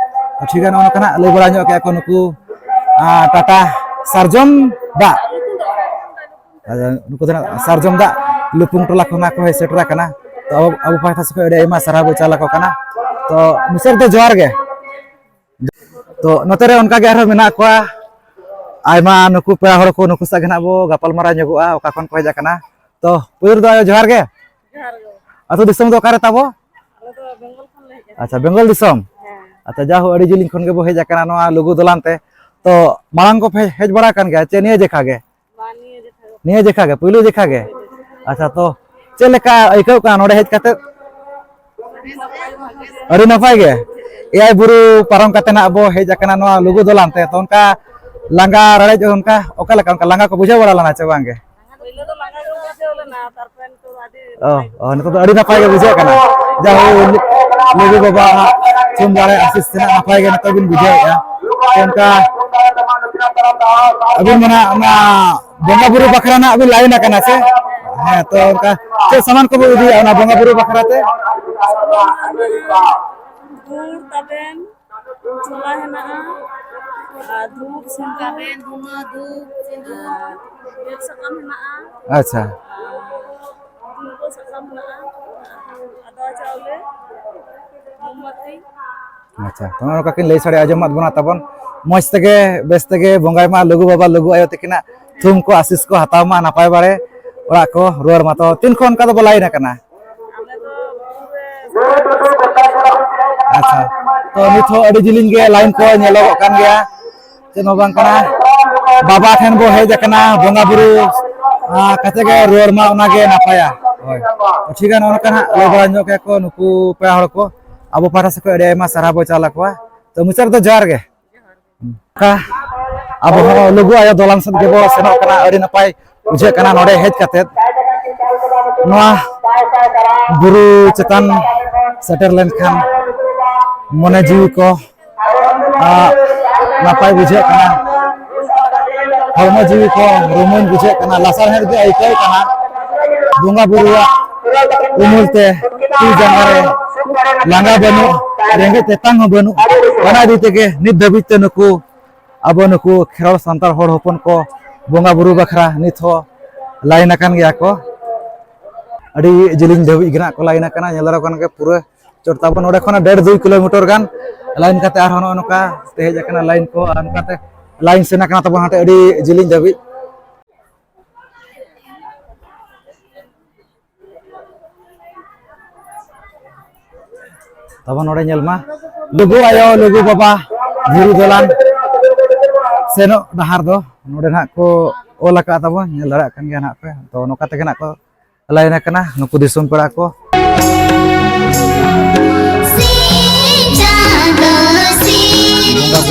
ᱛᱚ ᱴᱷᱤᱠ ᱜᱮᱭᱟ, ᱱᱚᱜᱼᱚ ᱱᱚᱝᱠᱟ ᱱᱟᱜ ᱞᱟᱹᱭ ᱵᱟᱲᱟ ᱧᱚᱜ ᱠᱮᱜᱼᱟ ᱠᱚ ᱱᱩᱠᱩ, ᱟᱸ, ᱴᱟᱴᱟ ᱥᱟᱨᱡᱚᱢ ᱫᱟᱜ᱾ ᱟᱫᱚ ᱱᱩᱠᱩ ᱫᱚ ᱱᱟᱜ ᱥᱟᱨᱡᱚᱢ ᱫᱟᱜ ᱞᱩᱯᱩᱝ ᱴᱚᱞᱟ ᱠᱷᱚᱱᱟᱜ ᱠᱚ ᱦᱮᱡ ᱥᱮᱴᱮᱨ ᱟᱠᱟᱱᱟ᱾ ᱛᱚ ᱟᱵᱚ, ᱟᱵᱚ ᱯᱟᱦᱴᱟ ᱥᱮᱫ ᱠᱷᱚᱱ ᱟᱹᱰᱤ ᱟᱭᱢᱟ ᱥᱟᱨᱦᱟᱣ ᱵᱚ ᱪᱟᱞ ᱟᱠᱚ ᱠᱟᱱᱟ᱾ ᱛᱚ ᱢᱩᱪᱟᱹᱫ ᱨᱮᱫᱚ ᱡᱚᱦᱟᱨ ᱜᱮ᱾ ᱛᱚ ᱱᱚᱛᱮ ᱨᱮ ᱚᱱᱠᱟ ᱜᱮ ᱟᱨᱦᱚᱸ ᱢᱮᱱᱟᱜ ᱠᱚᱣᱟ ᱟᱭᱢᱟ ᱱᱩᱠᱩ ᱯᱮᱲᱟ ᱦᱚᱲ ᱠᱚ, ᱱᱩᱠᱩ ᱥᱟᱶ ᱜᱮ ᱱᱟᱜ ᱵᱚ ᱜᱟᱯᱟᱞ ᱢᱟᱨᱟᱣ ᱧᱚᱜᱚᱜᱼᱟ, ᱚᱠᱟ ᱠᱷᱚᱱ ᱠᱚ ᱦᱮᱡ ᱟᱠᱟᱱᱟ᱾ ᱛᱚ ᱯᱩᱭᱞᱩ ᱨᱮᱫᱚ ᱟᱭᱳ ᱡᱚᱦᱟᱨ ᱜᱮ᱾ ᱡᱚᱦᱟᱨ ᱜᱮ᱾ ᱟᱹᱛᱩ ᱫᱤᱥᱚᱢ ᱫᱚ ᱚᱠᱟᱨᱮ ᱛᱟᱵᱚ? ᱟᱞᱮ ᱫᱚ ᱵᱮᱝᱜᱚᱞ ᱠᱷᱚᱱ ᱞᱮ ᱦᱮᱡ ᱟᱠᱟᱱᱟ᱾ ᱟᱪᱪᱷᱟ, ᱵᱮᱝᱜᱚᱞ ᱫᱤᱥᱚᱢ? ᱦᱮᱸ᱾ ᱟᱪᱪᱷᱟ, ᱡᱟᱦᱳ, ᱟᱹᱰᱤ ᱡᱤᱞᱤᱧ ᱠᱷᱚᱱ ᱜᱮᱵᱚ ᱦᱮᱡ ᱟᱠᱟᱱᱟ ᱱᱚᱣᱟ ᱞᱩᱜᱩ ᱫᱚᱞᱟᱱ ᱛᱮ᱾ ᱛᱚ ᱢᱟᱲᱟᱝ ᱠᱚᱯᱮ ᱦᱮᱡ ᱵᱟᱲᱟ ᱟᱠᱟᱱ ᱜᱮᱭᱟ ᱪᱮ ᱱᱤᱭᱟᱹ ᱡᱮᱠᱷᱟ ᱜᱮ? ᱵᱟᱝ, ᱱᱤᱭᱟᱹ ᱡᱮᱠᱷᱟ ᱜᱮ᱾ ᱱᱤᱭᱟᱹ ᱡᱮᱠᱷᱟ ᱜᱮ, ᱯᱩᱭᱞᱩ ᱡᱮᱠᱷᱟ ᱜᱮ? ᱟᱪᱪᱷᱟ, ᱛᱚ ᱪᱮᱫ ᱞᱮᱠᱟ ᱟᱹᱭᱠᱟᱹᱣ ᱠᱟᱱᱟ ᱱᱚᱰᱮ ᱦᱮᱡ ᱠᱟᱛᱮ? ᱟᱹᱰᱤ ᱱᱟᱯᱟᱭ ᱜᱮ᱾ ᱮᱭᱟᱭ ᱵᱩᱨᱩ ᱯᱟᱨᱚᱢ ᱠᱟᱛᱮ ᱱᱟᱜ ᱵᱚ ᱦᱮᱡ ᱟᱠᱟᱱᱟ ᱱᱚᱣᱟ ᱞᱩᱜᱩ ᱫᱚᱞᱟᱱ ᱛᱮ, ᱛᱚ ᱚᱱᱠᱟ ᱞᱟᱸᱜᱟ ᱨᱟᱲᱮᱡ ᱚᱱᱠᱟ ᱚᱠᱟ ᱞᱮᱠᱟ, ᱚᱱᱠᱟ ᱞᱟᱸᱜᱟ ᱠᱚ ᱵᱩᱡᱷᱟᱹᱣ ᱵᱟᱲᱟ ᱞᱮᱱᱟ ᱪᱮ ᱵᱟᱝ ᱜᱮ? ᱯᱳᱭᱞᱳ ᱫᱚ ᱞᱟᱸᱜᱟ ᱜᱮ ᱵᱩᱡᱷᱟᱹᱣ ᱞᱮᱱᱟ, ᱛᱟᱨᱯᱚᱨᱮ ᱱᱤᱛᱚᱜ ᱫᱚ ᱟᱹᱰᱤ ᱚ, ᱱᱟᱯᱟᱭ ᱜᱮ᱾ ᱚ, ᱱᱤᱛᱚᱜ ᱫᱚ ᱟᱹᱰᱤ ᱱᱟᱯᱟᱭ ᱜᱮ ᱵᱩᱡᱷᱟᱹᱜ ᱠᱟᱱᱟ᱾ ᱡᱟᱦᱳ, ᱞᱩᱜᱩ ᱵᱟᱵᱟ ᱛᱷᱩᱢ ᱫᱟᱲᱮ ᱟᱥᱤᱥ ᱛᱮ ᱱᱟᱜ ᱱᱟᱯᱟᱭ ᱜᱮ ᱱᱤᱛᱚᱜ ᱵᱤᱱ ᱵᱩᱡᱷᱟᱹᱣᱮᱫᱼᱟ᱾ ᱚᱱᱠᱟ ᱟᱹᱵᱤᱱ ᱢᱟ ᱱᱟᱜ ᱚᱱᱟ ᱵᱚᱸᱜᱟ ᱵᱩᱨᱩ ᱵᱟᱠᱷᱨᱟ ᱱᱟᱜ ᱵᱤᱱ ᱞᱟᱭᱤᱱ ᱟᱠᱟᱱᱟ ᱥᱮ? ᱦᱮᱸ, ᱛᱚ ᱚᱱᱠᱟ ᱪᱮᱫ ᱥᱟᱢᱟᱱ ᱠᱚᱵᱚ ᱤᱫᱤᱭᱟ ᱚᱱᱟ ᱵᱚᱸᱜᱟ ᱵᱩᱨᱩ ᱵᱟᱠᱷᱨᱟ ᱛᱮ? ᱜᱩᱲ, ᱛᱟᱵᱮᱱ, ᱪᱷᱳᱞᱟ ᱦᱮᱱᱟᱜᱼᱟ, ᱟᱨ ᱫᱷᱩᱯ, ᱥᱤᱸᱫᱩᱨ, ᱛᱟᱵᱮᱱ, ᱫᱷᱩᱱᱟᱹ, ᱫᱷᱩᱯ, ᱥᱤᱸᱫᱩᱨ᱾ ᱟᱨ ᱵᱮᱞ ᱥᱟᱠᱟᱢ ᱦᱮᱱᱟᱜᱼᱟ᱾ ᱟᱪᱪᱷᱟ᱾ ᱟᱨ ᱫᱷᱩᱯ ᱥᱟᱠᱟᱢ ᱦᱮᱱᱟᱜᱼᱟ, ᱟᱨ ᱟᱫᱣᱟ ᱪᱟᱣᱞᱮ᱾ ᱟᱪᱪᱷᱟ, ᱛᱚ ᱱᱚᱜᱼᱚ ᱱᱚᱝᱠᱟ ᱠᱤᱱ ᱞᱟᱹᱭ ᱥᱟᱰᱮ ᱟᱸᱡᱚᱢᱟᱫ ᱵᱚᱱᱟ ᱛᱟᱵᱚᱱ᱾ ᱢᱚᱡᱽ ᱛᱮᱜᱮ, ᱵᱮᱥ ᱛᱮᱜᱮ ᱵᱚᱸᱜᱟᱭ ᱢᱟ ᱞᱩᱜᱩ ᱵᱟᱵᱟ, ᱞᱩᱜᱩ ᱟᱭᱳ ᱛᱟᱹᱠᱤᱱᱟᱜ ᱛᱷᱩᱢ ᱠᱚ, ᱟᱥᱤᱥ ᱠᱚ ᱦᱟᱛᱟᱣ ᱢᱟ, ᱱᱟᱯᱟᱭ ᱵᱟᱲᱮ ᱚᱲᱟᱜ ᱠᱚ ᱨᱩᱣᱟᱹᱲ ᱢᱟ᱾ ᱛᱚ ᱛᱤᱱ ᱠᱷᱚᱱ ᱚᱱᱠᱟ ᱫᱚᱵᱚ ᱞᱟᱭᱤᱱ ᱟᱠᱟᱱᱟ? ᱟᱪᱪᱷᱟ, ᱛᱚ ᱱᱤᱛ ᱦᱚᱸ ᱟᱹᱰᱤ ᱡᱤᱞᱤᱧ ᱜᱮ ᱞᱟᱭᱤᱱ ᱠᱚ ᱧᱮᱞᱚᱜᱚᱜ ᱠᱟᱱ ᱜᱮᱭᱟ᱾ ᱪᱮᱫ ᱦᱚᱸ ᱵᱟᱝ ᱠᱟᱱᱟ, ᱵᱟᱵᱟ ᱴᱷᱮᱱ ᱵᱚ ᱦᱮᱡ ᱟᱠᱟᱱᱟ ᱵᱚᱸᱜᱟ ᱵᱩᱨᱩ, ᱟᱨ ᱠᱟᱛᱮ ᱜᱮ ᱨᱩᱣᱟᱹᱲ ᱢᱟ, ᱚᱱᱟᱜᱮ ᱱᱟᱯᱟᱭᱟ᱾ ᱦᱳᱭ, ᱴᱷᱤᱠ ᱜᱮᱭᱟ, ᱱᱚᱜᱼᱚ ᱱᱚᱝᱠᱟ ᱦᱟᱸᱜ ᱞᱟᱹᱭ ᱵᱟᱲᱟ ᱧᱚᱜ ᱠᱮᱫ ᱠᱚ ᱱᱩᱠᱩ ᱯᱮᱲᱟ ᱦᱚᱲ ᱠᱚ᱾ ᱟᱵᱚ ᱯᱟᱦᱴᱟ ᱥᱮᱫ ᱠᱷᱚᱱ ᱟᱹᱰᱤ ᱟᱭᱢᱟ ᱥᱟᱨᱦᱟᱣ ᱵᱚ ᱪᱟᱞ ᱟᱠᱚᱣᱟ᱾ ᱛᱚ ᱢᱩᱪᱟᱹᱫ ᱨᱮᱫᱚ ᱡᱚᱦᱟᱨ ᱜᱮ᱾ ᱚᱱᱠᱟ ᱟᱵᱚ ᱦᱚᱸ ᱞᱩᱜᱩ ᱟᱭᱳ ᱫᱚᱞᱟᱱ ᱥᱮᱫ ᱜᱮᱵᱚ ᱥᱮᱱᱚᱜ ᱠᱟᱱᱟ᱾ ᱟᱹᱰᱤ ᱱᱟᱯᱟᱭ ᱵᱩᱡᱷᱟᱹᱜ ᱠᱟᱱᱟ ᱱᱚᱰᱮ ᱦᱮᱡ ᱠᱟᱛᱮᱫ᱾ ᱱᱚᱣᱟ ᱵᱩᱨᱩ ᱪᱮᱛᱟᱱ ᱥᱮᱴᱮᱨ ᱞᱮᱱᱠᱷᱟᱱ ᱢᱚᱱᱮ ᱡᱤᱣᱤ ᱠᱚ ᱟᱨ ᱱᱟᱯᱟᱭ ᱵᱩᱡᱷᱟᱹᱜ ᱠᱟᱱᱟ, ᱦᱚᱲᱢᱚ ᱡᱤᱣᱤ ᱠᱚ ᱨᱩᱢᱩᱧ ᱵᱩᱡᱷᱟᱹᱜ ᱠᱟᱱᱟ, ᱞᱟᱥᱟᱲᱦᱮᱫ ᱜᱮ ᱟᱹᱭᱠᱟᱹᱜ ᱠᱟᱱᱟ᱾ ᱵᱚᱸᱜᱟ ᱵᱩᱨᱩᱣᱟᱜ ᱩᱢᱩᱞ ᱛᱮ ᱛᱤ ᱡᱟᱸᱜᱟ ᱨᱮ ᱞᱟᱸᱜᱟ ᱵᱟᱹᱱᱩᱜ, ᱨᱮᱸᱜᱮᱡ ᱛᱮᱛᱟᱝ ᱦᱚᱸ ᱵᱟᱹᱱᱩᱜ᱾ ᱚᱱᱟ ᱤᱫᱤ ᱛᱮᱜᱮ ᱱᱤᱛ ᱫᱷᱟᱹᱵᱤᱡ ᱛᱮ ᱱᱩᱠᱩ ᱟᱵᱚ ᱱᱩᱠᱩ ᱠᱷᱮᱨᱣᱟᱲ ᱥᱟᱱᱛᱟᱲ ᱦᱚᱲ ᱦᱚᱯᱚᱱ ᱠᱚ ᱵᱚᱸᱜᱟ ᱵᱩᱨᱩ ᱵᱟᱠᱷᱨᱟ ᱱᱤᱛ ᱦᱚᱸ ᱞᱟᱭᱤᱱ ᱟᱠᱟᱱ ᱜᱮᱭᱟ ᱠᱚ᱾ ᱟᱹᱰᱤ ᱡᱮᱞᱮᱧ ᱫᱷᱟᱹᱵᱤᱡ ᱜᱮ ᱱᱟᱜ ᱠᱚ ᱞᱟᱭᱤᱱ ᱟᱠᱟᱱᱟ, ᱧᱮᱞ ᱫᱟᱲᱮᱭᱟᱜ ᱠᱟᱱ ᱜᱮ ᱯᱩᱨᱟᱹ ᱪᱚᱴ ᱛᱟᱵᱚᱱ ᱱᱚᱰᱮ ᱠᱷᱚᱱ ᱰᱮᱲ ᱫᱩᱭ ᱠᱤᱞᱳᱢᱤᱴᱟᱨ ᱜᱟᱱ ᱞᱟᱭᱤᱱ ᱠᱟᱛᱮ ᱟᱨᱦᱚᱸ ᱱᱚᱜᱼᱚ ᱱᱚᱝᱠᱟ ᱛᱮ ᱦᱮᱡ ᱟᱠᱟᱱᱟ ᱞᱟᱭᱤᱱ ᱠᱚ, ᱟᱨ ᱱᱚᱝᱠᱟᱛᱮ ᱞᱟᱭᱤᱱ ᱥᱮᱱ ᱟᱠᱟᱱᱟ ᱛᱟᱵᱚᱱ ᱦᱟᱱᱛᱮ ᱟᱹᱰᱤ ᱡᱮᱞᱮᱧ ᱫᱷᱟᱹᱵᱤᱡ᱾ ᱛᱟᱵᱚᱱ ᱱᱚᱰᱮ ᱧᱮᱞ ᱢᱟ, ᱞᱩᱜᱩ ᱟᱭᱳ, ᱞᱩᱜᱩ ᱵᱟᱵᱟ, ᱵᱩᱨᱩ ᱫᱚᱞᱟᱱ ᱥᱮᱱᱚᱜ ᱰᱟᱦᱟᱨ ᱫᱚ ᱱᱚᱰᱮ ᱱᱟᱜ ᱠᱚ ᱚᱞ ᱟᱠᱟᱫ ᱛᱟᱵᱚᱱ, ᱧᱮᱞ ᱫᱟᱲᱮᱭᱟᱜ ᱠᱟᱱ ᱜᱮᱭᱟ ᱱᱟᱜ ᱯᱮ᱾ ᱛᱚ ᱱᱚᱝᱠᱟ ᱛᱮᱜᱮ ᱱᱟᱜ ᱠᱚ ᱞᱟᱭᱤᱱ ᱟᱠᱟᱱᱟ ᱱᱩᱠᱩ ᱫᱤᱥᱚᱢ ᱯᱮᱲᱟ ᱠᱚ᱾ ᱥᱤᱧ ᱪᱟᱸᱫᱚ ᱥᱤᱨᱡᱚᱱ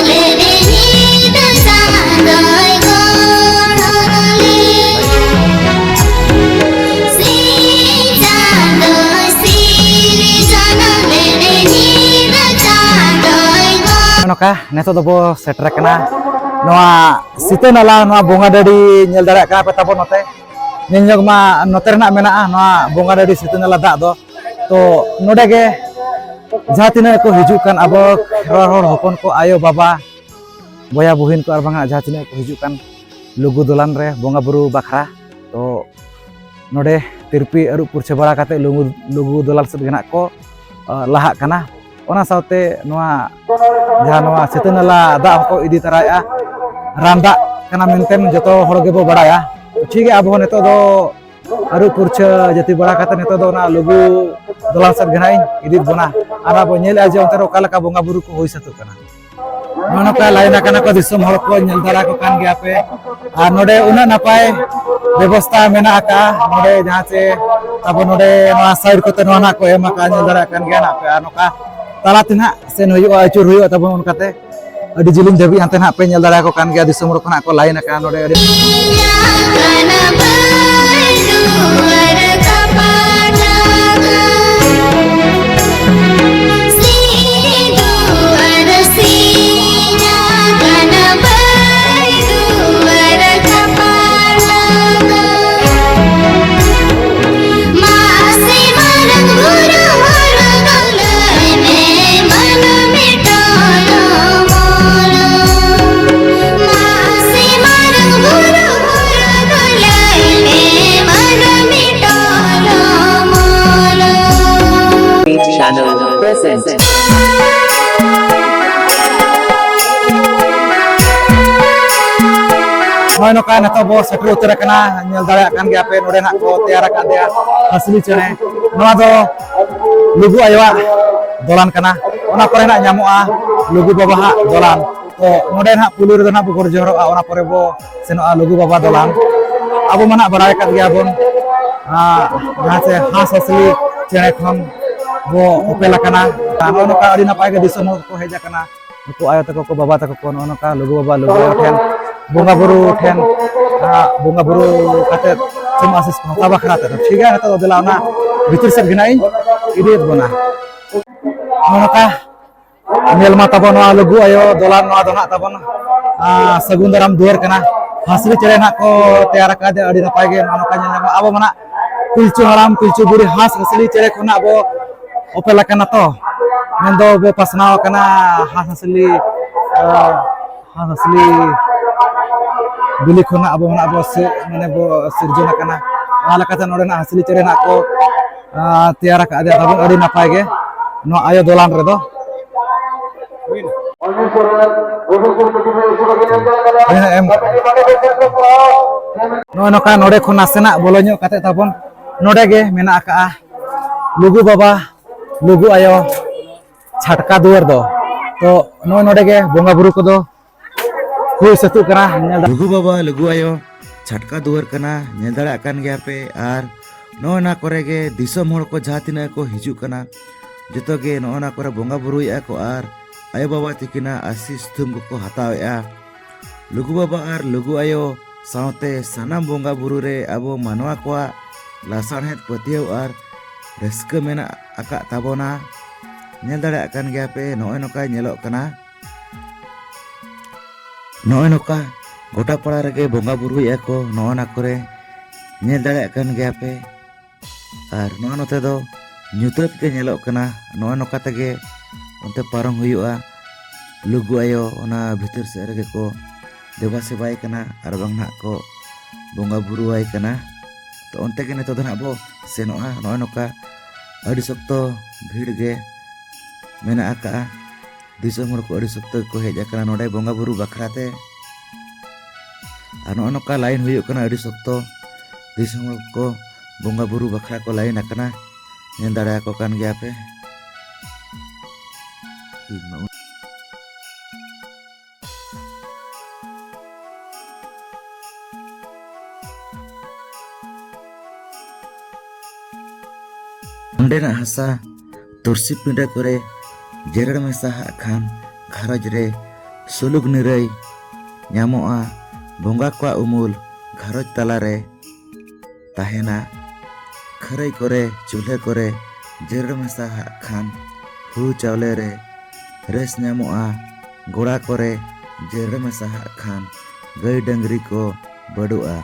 ᱞᱮᱫᱮ ᱧᱤᱫᱟᱹ ᱪᱟᱸᱫᱚᱭ ᱜᱚᱲᱚ ᱞᱮᱫ᱾ ᱥᱤᱧ ᱪᱟᱸᱫᱚ ᱥᱤᱨᱡᱚᱱ ᱞᱮᱫᱮ ᱧᱤᱫᱟᱹ ᱪᱟᱸᱫᱚᱭ ᱜᱚᱲᱚ᱾ ᱱᱚᱝᱠᱟ ᱱᱤᱛᱚᱜ ᱫᱚᱵᱚ ᱥᱮᱴᱮᱨ ᱟᱠᱟᱱᱟ ᱱᱚᱣᱟ ᱥᱤᱛᱟᱹ ᱱᱟᱞᱟ, ᱱᱚᱣᱟ ᱵᱚᱸᱜᱟ ᱰᱟᱹᱰᱤ ᱧᱮᱞ ᱫᱟᱲᱮᱭᱟᱜ ᱠᱟᱱᱟ ᱯᱮ ᱛᱟᱵᱚ ᱱᱚᱛᱮ᱾ ᱧᱮᱞ ᱧᱚᱜ ᱢᱟ ᱱᱚᱛᱮ ᱨᱮᱱᱟᱜ ᱢᱮᱱᱟᱜᱼᱟ ᱱᱚᱣᱟ ᱵᱚᱸᱜᱟ ᱰᱟᱹᱰᱤ ᱥᱤᱛᱟᱹ ᱱᱟᱞᱟ ᱫᱟᱜ ᱫᱚ᱾ ᱛᱚ ᱱᱚᱰᱮ ᱜᱮ ᱡᱟᱦᱟᱸ ᱛᱤᱱᱟᱹᱜ ᱠᱚ ᱦᱤᱡᱩᱜ ᱠᱟᱱ ᱟᱵᱚ ᱠᱷᱮᱨᱣᱟᱲ ᱦᱚᱲ ᱦᱚᱯᱚᱱ ᱠᱚ, ᱟᱭᱳ ᱵᱟᱵᱟ, ᱵᱚᱭᱦᱟ ᱵᱩᱦᱤᱱ ᱠᱚ, ᱟᱨ ᱵᱟᱝᱟ ᱡᱟᱦᱟᱸ ᱛᱤᱱᱟᱹᱜ ᱠᱚ ᱦᱤᱡᱩᱜ ᱠᱟᱱ ᱞᱩᱜᱩ ᱫᱚᱞᱟᱱ ᱨᱮ ᱵᱚᱸᱜᱟ ᱵᱩᱨᱩ ᱵᱟᱠᱷᱨᱟ, ᱛᱚ ᱱᱚᱰᱮ ᱛᱤᱨᱯᱤ ᱟᱹᱨᱩᱵ ᱯᱩᱨᱪᱷᱟᱹ ᱵᱟᱲᱟ ᱠᱟᱛᱮ ᱞᱩᱜᱩ, ᱞᱩᱜᱩ ᱫᱚᱞᱟᱱ ᱥᱮᱫ ᱜᱮ ᱱᱟᱜ ᱠᱚ ᱞᱟᱦᱟᱜ ᱠᱟᱱᱟ᱾ ᱚᱱᱟ ᱥᱟᱶᱛᱮ ᱱᱚᱣᱟ ᱡᱟᱦᱟᱸ ᱱᱚᱣᱟ ᱥᱤᱛᱟᱹ ᱱᱟᱞᱟ ᱫᱟᱜ ᱦᱚᱸᱠᱚ ᱤᱫᱤ ᱛᱚᱨᱟᱭᱮᱫᱼᱟ᱾ ᱨᱟᱱ ᱫᱟᱜ ᱠᱟᱱᱟ ᱢᱮᱱᱛᱮ ᱡᱚᱛᱚ ᱦᱚᱲ ᱜᱮᱵᱚ ᱵᱟᱲᱟᱭᱟ᱾ ᱴᱷᱤᱠ ᱜᱮᱭᱟ, ᱟᱵᱚ ᱦᱚᱸ ᱱᱤᱛᱚᱜ ᱫᱚ ᱟᱹᱨᱩᱵ ᱯᱷᱩᱨᱪᱷᱟᱹ ᱡᱟᱹᱛᱤ ᱵᱟᱲᱟ ᱠᱟᱛᱮ ᱱᱤᱛᱚᱜ ᱫᱚ ᱚᱱᱟ ᱞᱩᱜᱩ ᱫᱚᱞᱟᱱ ᱥᱮᱫ ᱜᱮ ᱱᱟᱜ ᱤᱧ ᱤᱫᱤᱭᱮᱫ ᱵᱚᱱᱟ᱾ ᱟᱨ ᱟᱵᱚ ᱧᱮᱞᱮᱫᱼᱟ ᱡᱮ ᱚᱱᱛᱮ ᱨᱮ ᱚᱠᱟ ᱞᱮᱠᱟ ᱵᱚᱸᱜᱟ ᱵᱩᱨᱩ ᱠᱚ ᱦᱩᱭ ᱥᱟᱹᱛᱚᱜ ᱠᱟᱱᱟ᱾ ᱱᱚᱜᱼᱚ ᱱᱚᱝᱠᱟ ᱞᱟᱭᱤᱱ ᱟᱠᱟᱱᱟ ᱠᱚ, ᱫᱤᱥᱚᱢ ᱦᱚᱲ ᱠᱚ ᱧᱮᱞ ᱫᱟᱨᱟ ᱠᱚ ᱠᱟᱱ ᱜᱮᱭᱟ ᱯᱮ᱾ ᱟᱨ ᱱᱚᱰᱮ ᱩᱱᱟᱹᱜ ᱱᱟᱯᱟᱭ ᱵᱮᱵᱚᱥᱛᱷᱟ ᱢᱮᱱᱟᱜ ᱟᱠᱟᱫᱼᱟ᱾ ᱱᱚᱰᱮ ᱡᱟᱦᱟᱸ ᱪᱮ ᱟᱵᱚ ᱱᱚᱰᱮ ᱱᱚᱣᱟ ᱥᱟᱭᱤᱰ ᱠᱚᱛᱮ ᱱᱚᱣᱟ ᱱᱟᱜ ᱠᱚ ᱮᱢ ᱟᱠᱟᱫᱼᱟ, ᱧᱮᱞ ᱫᱟᱲᱮᱭᱟᱜ ᱠᱟᱱ ᱜᱮᱭᱟ ᱱᱟᱜ ᱯᱮ᱾ ᱟᱨ ᱱᱚᱝᱠᱟ ᱛᱟᱞᱟ ᱛᱮ ᱱᱟᱜ ᱥᱮᱱ ᱦᱩᱭᱩᱜᱼᱟ, ᱟᱹᱪᱩᱨ ᱦᱩᱭᱩᱜᱼᱟ ᱛᱟᱵᱚᱱ ᱚᱱᱠᱟᱛᱮ᱾ ᱟᱹᱰᱤ ᱡᱤᱞᱤᱧ ᱫᱷᱟᱹᱵᱤᱡ ᱦᱟᱱᱛᱮ ᱱᱟᱜ ᱯᱮ ᱧᱮᱞ ᱫᱟᱲᱮᱭᱟᱠᱚ ᱠᱟᱱ ᱜᱮᱭᱟ, ᱫᱤᱥᱚᱢ ᱦᱚᱲ ᱠᱷᱚᱱᱟᱜ ᱠᱚ ᱞᱟᱭᱤᱱ ᱟᱠᱟᱱᱟ ᱱᱚᱰᱮ ᱟᱹᱰᱤ᱾ Channel present. ᱱᱚᱜᱼᱚᱭ ᱱᱚᱝᱠᱟ ᱱᱤᱛᱚᱜ ᱵᱚ ᱥᱮᱴᱮᱨ ᱩᱛᱟᱹᱨ ᱟᱠᱟᱱᱟ᱾ ᱧᱮᱞ ᱫᱟᱲᱮᱭᱟᱜ ᱠᱟᱱ ᱜᱮᱭᱟ ᱯᱮ, ᱱᱚᱰᱮ ᱱᱟᱜ ᱠᱚ ᱛᱮᱭᱟᱨ ᱟᱠᱟᱫᱮᱭᱟ ᱦᱟᱹᱥᱞᱤ ᱪᱮᱬᱮ᱾ ᱱᱚᱣᱟ ᱫᱚ ᱞᱩᱜᱩ ᱟᱭᱳᱣᱟᱜ ᱫᱚᱞᱟᱱ ᱠᱟᱱᱟ᱾ ᱚᱱᱟ ᱠᱚᱨᱮ ᱱᱟᱜ ᱧᱟᱢᱚᱜᱼᱟ ᱞᱩᱜᱩ ᱵᱟᱵᱟᱣᱟᱜ ᱫᱚᱞᱟᱱ᱾ ᱛᱚ ᱱᱚᱰᱮ ᱱᱟᱜ ᱯᱩᱭᱞᱩ ᱨᱮᱫᱚ ᱱᱟᱜ ᱵᱚ ᱜᱚᱰ ᱡᱚᱦᱟᱨᱚᱜᱼᱟ, ᱚᱱᱟ ᱯᱚᱨᱮ ᱵᱚ ᱥᱮᱱᱚᱜᱼᱟ ᱞᱩᱜᱩ ᱵᱟᱵᱟ ᱫᱚᱞᱟᱱ᱾ ᱟᱵᱚ ᱢᱟ ᱱᱟᱜ ᱵᱟᱲᱟᱭ ᱟᱠᱟᱫ ᱜᱮᱭᱟ ᱵᱚᱱ, ᱟᱨ ᱡᱟᱦᱟᱸ ᱪᱮ ᱦᱟᱸᱥ ᱦᱟᱹᱥᱞᱤ ᱪᱮᱬᱮ ᱠᱷᱚᱱ ᱵᱚ ᱚᱯᱮᱞ ᱟᱠᱟᱱᱟ᱾ ᱟᱨ ᱱᱚᱜᱼᱚ ᱱᱚᱝᱠᱟ ᱟᱹᱰᱤ ᱱᱟᱯᱟᱭ ᱜᱮ ᱫᱤᱥᱚᱢ ᱦᱚᱲ ᱠᱚ ᱦᱮᱡ ᱟᱠᱟᱱᱟ᱾ ᱱᱩᱠᱩ ᱟᱭᱳ ᱛᱟᱠᱚ ᱠᱚ, ᱵᱟᱵᱟ ᱛᱟᱠᱚ ᱠᱚ ᱱᱚᱜᱼᱚ ᱱᱚᱝᱠᱟ ᱞᱩᱜᱩ ᱵᱟᱵᱟ, ᱞᱩᱜᱩ ᱟᱭᱳ ᱴᱷᱮᱱ, ᱵᱚᱸᱜᱟ ᱵᱩᱨᱩ ᱴᱷᱮᱱ, ᱟᱨ ᱵᱚᱸᱜᱟ ᱵᱩᱨᱩ ᱠᱟᱛᱮᱫ ᱥᱤᱢ ᱟᱥᱤᱥ ᱠᱚ ᱦᱟᱛᱟᱣ ᱵᱟᱠᱷᱨᱟ ᱛᱮ᱾ ᱴᱷᱤᱠ ᱜᱮᱭᱟ, ᱱᱤᱛᱚᱜ ᱫᱚ ᱫᱮᱞᱟ ᱚᱱᱟ ᱵᱷᱤᱛᱤᱨ ᱥᱮᱫ ᱜᱮ ᱱᱟᱜ ᱤᱧ ᱤᱫᱤᱭᱮᱫ ᱵᱚᱱᱟ᱾ ᱱᱚᱜᱼᱚ ᱱᱚᱝᱠᱟ ᱧᱮᱞ ᱢᱟ ᱛᱟᱵᱚᱱ ᱱᱚᱣᱟ ᱞᱩᱜᱩ ᱟᱭᱳ ᱫᱚᱞᱟᱱ, ᱱᱚᱣᱟ ᱫᱚ ᱱᱟᱜ ᱛᱟᱵᱚᱱ, ᱟᱸ, ᱥᱟᱹᱜᱩᱱ ᱫᱟᱨᱟᱢ ᱫᱩᱣᱟᱹᱨ ᱠᱟᱱᱟ᱾ ᱦᱟᱸᱥᱞᱤ ᱪᱮᱬᱮ ᱱᱟᱜ ᱠᱚ ᱛᱮᱭᱟᱨ ᱟᱠᱟᱫᱮ, ᱟᱹᱰᱤ ᱱᱟᱯᱟᱭ ᱜᱮ ᱱᱚᱜᱼᱚ ᱱᱚᱝᱠᱟ ᱧᱮᱞ ᱧᱟᱢᱚᱜᱼᱟ᱾ ᱟᱵᱚ ᱢᱟ ᱱᱟᱜ ᱯᱤᱞᱪᱩ ᱦᱟᱲᱟᱢ ᱯᱤᱞᱪᱩ ᱵᱩᱲᱦᱤ ᱦᱟᱸᱥ ᱦᱟᱸᱥᱞᱤ ᱪᱮᱬᱮ ᱠᱷᱚᱱᱟᱜ ᱵᱚ ᱚᱯᱮᱞ ᱟᱠᱟᱱᱟ ᱛᱚ, ᱢᱮᱱᱫᱚ ᱵᱚ ᱯᱟᱥᱱᱟᱣ ᱟᱠᱟᱱᱟ ᱦᱟᱸᱥ ᱦᱟᱸᱥᱞᱤ, ᱟᱸ, ᱦᱟᱸᱥ ᱦᱟᱸᱥᱞᱤ ᱵᱤᱞᱤ ᱠᱷᱚᱱᱟᱜ ᱟᱵᱚ ᱢᱟ ᱱᱟᱜ ᱵᱚ ᱥᱮ-, ᱢᱟᱱᱮ ᱵᱚ ᱥᱤᱨᱡᱚᱱ ᱟᱠᱟᱱᱟ᱾ ᱚᱱᱟ ᱞᱮᱠᱟᱛᱮ ᱱᱚᱰᱮ ᱱᱟᱜ ᱦᱟᱸᱥᱞᱤ ᱪᱮᱬᱮ ᱱᱟᱜ ᱠᱚ, ᱟᱸ, ᱛᱮᱭᱟᱨ ᱟᱠᱟᱫᱮᱭᱟ ᱛᱟᱵᱚᱱ, ᱟᱹᱰᱤ ᱱᱟᱯᱟᱭ ᱜᱮ᱾ ᱱᱚᱣᱟ ᱟᱭᱳ ᱫᱚᱞᱟᱱ ᱨᱮᱫᱚ᱾ ᱦᱩᱭᱱᱟ? ᱦᱮᱸ, ᱮᱢ᱾ ᱱᱚᱜᱼᱚᱭ ᱱᱚᱝᱠᱟ ᱱᱚᱰᱮ ᱠᱷᱚᱱ ᱱᱟᱥᱮᱱᱟᱜ ᱵᱚᱞᱚ ᱧᱚᱜ ᱠᱟᱛᱮ ᱛᱟᱵᱚᱱ ᱱᱚᱰᱮ ᱜᱮ ᱢᱮᱱᱟᱜ ᱟᱠᱟᱜᱼᱟ ᱞᱩᱜᱩ ᱵᱟᱵᱟ, ᱞᱩᱜᱩ ᱟᱭᱳ ᱪᱷᱟᱴᱠᱟ ᱫᱩᱣᱟᱹᱨ ᱫᱚ᱾ ᱛᱚ ᱱᱚᱜᱼᱚᱭ ᱱᱚᱰᱮ ᱜᱮ ᱵᱚᱸᱜᱟ ᱵᱩᱨᱩ ᱠᱚᱫᱚ ᱦᱩᱭ ᱥᱟᱹᱛᱚᱜ ᱠᱟᱱᱟ᱾ ᱧᱮᱞ ᱫᱟ-, ᱞᱩᱜᱩ ᱵᱟᱵᱟ, ᱞᱩᱜᱩ ᱟᱭᱳ ᱪᱷᱟᱴᱠᱟ ᱫᱩᱣᱟᱹᱨ ᱠᱟᱱᱟ, ᱧᱮᱞ ᱫᱟᱲᱮᱭᱟᱜ ᱠᱟᱱ ᱜᱮᱭᱟ ᱯᱮ᱾ ᱟᱨ ᱱᱚᱜᱼᱚᱭ ᱱᱚᱣᱟ ᱠᱚᱨᱮ ᱜᱮ ᱫᱤᱥᱚᱢ ᱦᱚᱲ ᱠᱚ ᱡᱟᱦᱟᱸ ᱛᱤᱱᱟᱹᱜ ᱠᱚ ᱦᱤᱡᱩᱜ ᱠᱟᱱᱟ, ᱡᱚᱛᱚ ᱜᱮ ᱱᱚᱜᱼᱚ ᱱᱚᱣᱟ ᱠᱚᱨᱮ ᱵᱚᱸᱜᱟ ᱵᱩᱨᱩᱭᱮᱫᱼᱟ ᱠᱚ ᱟᱨ ᱟᱭᱳ ᱵᱟᱵᱟ ᱛᱤᱠᱤᱱᱟᱜ ᱟᱥᱤᱥ ᱛᱷᱩᱢ ᱠᱚᱠᱚ ᱦᱟᱛᱟᱣᱮᱫᱼᱟ᱾ ᱞᱩᱜᱩ ᱵᱟᱵᱟ ᱟᱨ ᱞᱩᱜᱩ ᱟᱭᱳ ᱥᱟᱶᱛᱮ ᱥᱟᱱᱟᱢ ᱵᱚᱸᱜᱟ ᱵᱩᱨᱩ ᱨᱮ ᱟᱵᱚ ᱢᱟᱱᱣᱟ ᱠᱚᱣᱟᱜ ᱞᱟᱥᱟᱲᱦᱮᱫ ᱯᱟᱹᱛᱭᱟᱹᱣ ᱟᱨ ᱨᱟᱹᱥᱠᱟᱹ ᱢᱮᱱᱟᱜ ᱟᱠᱟᱫ ᱛᱟᱵᱚᱱᱟ᱾ ᱧᱮᱞ ᱫᱟᱲᱮᱭᱟᱜ ᱠᱟᱱ ᱜᱮᱭᱟ ᱯᱮ, ᱱᱚᱜᱼᱚᱭ ᱱᱚᱝᱠᱟ ᱧᱮᱞᱚᱜ ᱠᱟᱱᱟ᱾ ᱱᱚᱜᱼᱚᱭ ᱱᱚᱝᱠᱟ ᱜᱚᱴᱟ ᱯᱟᱲᱟ ᱨᱮᱜᱮ ᱵᱚᱸᱜᱟ ᱵᱩᱨᱩᱭᱮᱫᱼᱟ ᱠᱚ, ᱱᱚᱜᱼᱚ ᱱᱟ ᱠᱚᱨᱮ ᱧᱮᱞ ᱫᱟᱲᱮᱭᱟᱜ ᱠᱟᱱ ᱜᱮᱭᱟ ᱯᱮ᱾ ᱟᱨ ᱱᱚᱣᱟ ᱱᱚᱛᱮ ᱫᱚ ᱧᱩᱛᱟᱹᱛ ᱜᱮ ᱧᱮᱞᱚᱜ ᱠᱟᱱᱟ᱾ ᱱᱚᱜᱼᱚᱭ ᱱᱚᱝᱠᱟ ᱛᱮᱜᱮ ᱚᱱᱛᱮ ᱯᱟᱨᱚᱢ ᱦᱩᱭᱩᱜᱼᱟ᱾ ᱞᱩᱜᱩ ᱟᱭᱳ ᱚᱱᱟ ᱵᱷᱤᱛᱤᱨ ᱥᱮᱫ ᱨᱮᱜᱮ ᱠᱚ ᱫᱮᱵᱟ ᱥᱮᱵᱟᱭ ᱠᱟᱱᱟ ᱟᱨ ᱵᱟᱝ ᱱᱟᱦᱟᱜ ᱠᱚ ᱵᱚᱸᱜᱟ ᱵᱩᱨᱩᱣᱟᱭ ᱠᱟᱱᱟ᱾ ᱛᱚ ᱚᱱᱛᱮ ᱜᱮ ᱱᱤᱛᱚᱜ ᱫᱚ ᱱᱟᱦᱟᱜ ᱵᱚ ᱥᱮᱱᱚᱜᱼᱟ᱾ ᱱᱚᱜᱼᱚᱭ ᱱᱚᱝᱠᱟ ᱟᱹᱰᱤ ᱥᱚᱠᱛᱚ ᱵᱷᱤᱲ ᱜᱮ ᱢᱮᱱᱟᱜ ᱟᱠᱟᱜᱼᱟ᱾ ᱫᱤᱥᱚᱢ ᱦᱚᱲ ᱠᱚ ᱟᱹᱰᱤ ᱥᱚᱠᱛᱚ ᱜᱮᱠᱚ ᱦᱮᱡ ᱟᱠᱟᱱᱟ ᱱᱚᱰᱮ ᱵᱚᱸᱜᱟ ᱵᱩᱨᱩ ᱵᱟᱠᱷᱨᱟ ᱛᱮ᱾ ᱟᱨ ᱱᱚᱜᱼᱚ ᱱᱚᱝᱠᱟ ᱞᱟᱭᱤᱱ ᱦᱩᱭᱩᱜ ᱠᱟᱱᱟ ᱟᱹᱰᱤ ᱥᱚᱠᱛᱚ᱾ ᱫᱤᱥᱚᱢ ᱦᱚᱲ ᱠᱚ ᱵᱚᱸᱜᱟ ᱵᱩᱨᱩ ᱵᱟᱠᱷᱨᱟ ᱠᱚ ᱞᱟᱭᱤᱱ ᱟᱠᱟᱱᱟ, ᱧᱮᱞ ᱫᱟᱲᱮᱭᱟᱠᱚ ᱠᱟᱱ ᱜᱮᱭᱟ ᱯᱮ᱾ ᱚᱸᱰᱮᱱᱟᱜ ᱦᱟᱥᱟ ᱛᱩᱨᱥᱤ ᱯᱤᱸᱰᱟᱹ ᱠᱚᱨᱮ ᱡᱮᱨᱮᱲ ᱢᱮᱥᱟ ᱦᱟᱜ ᱠᱷᱟᱱ ᱜᱷᱟᱨᱚᱸᱡᱽ ᱨᱮ ᱥᱩᱞᱩᱠ ᱱᱤᱨᱟᱹᱭ ᱧᱟᱢᱚᱜᱼᱟ᱾ ᱵᱚᱸᱜᱟ ᱠᱚᱣᱟᱜ ᱩᱢᱩᱞ ᱜᱷᱟᱨᱚᱸᱡᱽ ᱛᱟᱞᱟᱨᱮ ᱛᱟᱦᱮᱱᱟ᱾ ᱠᱷᱟᱹᱨᱟᱹᱭ ᱠᱚᱨᱮ, ᱪᱩᱞᱦᱟᱹ ᱠᱚᱨᱮ ᱡᱮᱨᱮᱲ ᱢᱮᱥᱟ ᱦᱟᱜ ᱠᱷᱟᱱ ᱦᱩᱲᱩ ᱪᱟᱣᱞᱮ ᱨᱮ ᱨᱮᱥ ᱧᱟᱢᱚᱜᱼᱟ᱾ ᱜᱚᱲᱟ ᱠᱚᱨᱮ ᱡᱮᱨᱮᱲ ᱢᱮᱥᱟ ᱦᱟᱜ ᱠᱷᱟᱱ ᱜᱟᱹᱭ ᱰᱟᱹᱝᱨᱤ ᱠᱚ ᱵᱟᱹᱰᱩᱜᱼᱟ᱾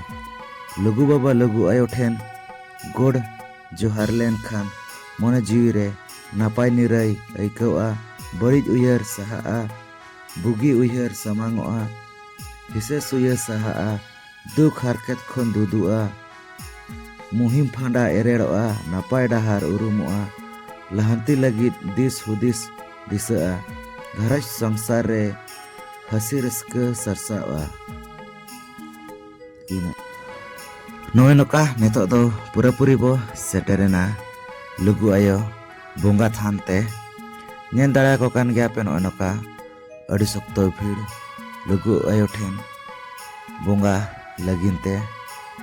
ᱞᱩᱜᱩ ᱵᱟᱵᱟ, ᱞᱩᱜᱩ ᱟᱭᱳ ᱴᱷᱮᱱ ᱜᱚᱰ ᱡᱚᱦᱟᱨ ᱞᱮᱱᱠᱷᱟᱱ ᱢᱚᱱᱮ ᱡᱤᱣᱤ ᱨᱮ ᱱᱟᱯᱟᱭ ᱱᱤᱨᱟᱹᱭ ᱟᱹᱭᱠᱟᱹᱣᱜᱼᱟ᱾ ᱵᱟᱹᱲᱤᱡ ᱩᱭᱦᱟᱹᱨ ᱥᱟᱦᱟᱜᱼᱟ, ᱵᱩᱜᱤ ᱩᱭᱦᱟᱹᱨ ᱥᱟᱢᱟᱝᱚᱜᱼᱟ, ᱦᱤᱥᱟᱹ ᱥᱩᱭᱟᱹ ᱥᱟᱦᱟᱜᱼᱟ, ᱫᱩᱠ ᱦᱟᱨᱠᱮᱛ ᱠᱷᱚᱱ ᱫᱩᱫᱩᱜᱼᱟ, ᱢᱩᱦᱤᱢ ᱯᱷᱟᱸᱰᱟ ᱮᱨᱮᱲᱚᱜᱼᱟ, ᱱᱟᱯᱟᱭ ᱰᱟᱦᱟᱨ ᱩᱨᱩᱢᱚᱜᱼᱟ᱾ ᱞᱟᱦᱟᱱᱛᱤ ᱞᱟᱹᱜᱤᱫ ᱫᱤᱥ ᱦᱩᱫᱤᱥ ᱫᱤᱥᱟᱹᱜᱼᱟ᱾ ᱜᱷᱟᱨᱚᱸᱡᱽ ᱥᱚᱝᱥᱟᱨ ᱨᱮ ᱦᱟᱹᱥᱤ ᱨᱟᱹᱥᱠᱟᱹ ᱥᱟᱨᱥᱟᱜᱼᱟ᱾ ᱤᱱᱟᱹ᱾ ᱱᱚᱜᱼᱚᱭ ᱱᱚᱝᱠᱟ ᱱᱤᱛᱚᱜ ᱫᱚ ᱯᱩᱨᱟᱹᱯᱩᱨᱤ ᱵᱚ ᱥᱮᱴᱮᱨᱮᱱᱟ ᱞᱩᱜᱩ ᱟᱭᱳ ᱵᱚᱸᱜᱟ ᱛᱷᱟᱱ ᱛᱮ᱾ ᱧᱮᱞ ᱫᱟᱲᱮᱭᱟᱠᱚ ᱠᱟᱱ ᱜᱮᱭᱟ ᱯᱮ, ᱱᱚᱜᱼᱚᱭ ᱱᱚᱝᱠᱟ ᱟᱹᱰᱤ ᱥᱚᱠᱛᱚ ᱵᱷᱤᱲ ᱞᱩᱜᱩ ᱟᱭᱳ ᱴᱷᱮᱱ ᱵᱚᱸᱜᱟ ᱞᱟᱹᱜᱤᱫ ᱛᱮ᱾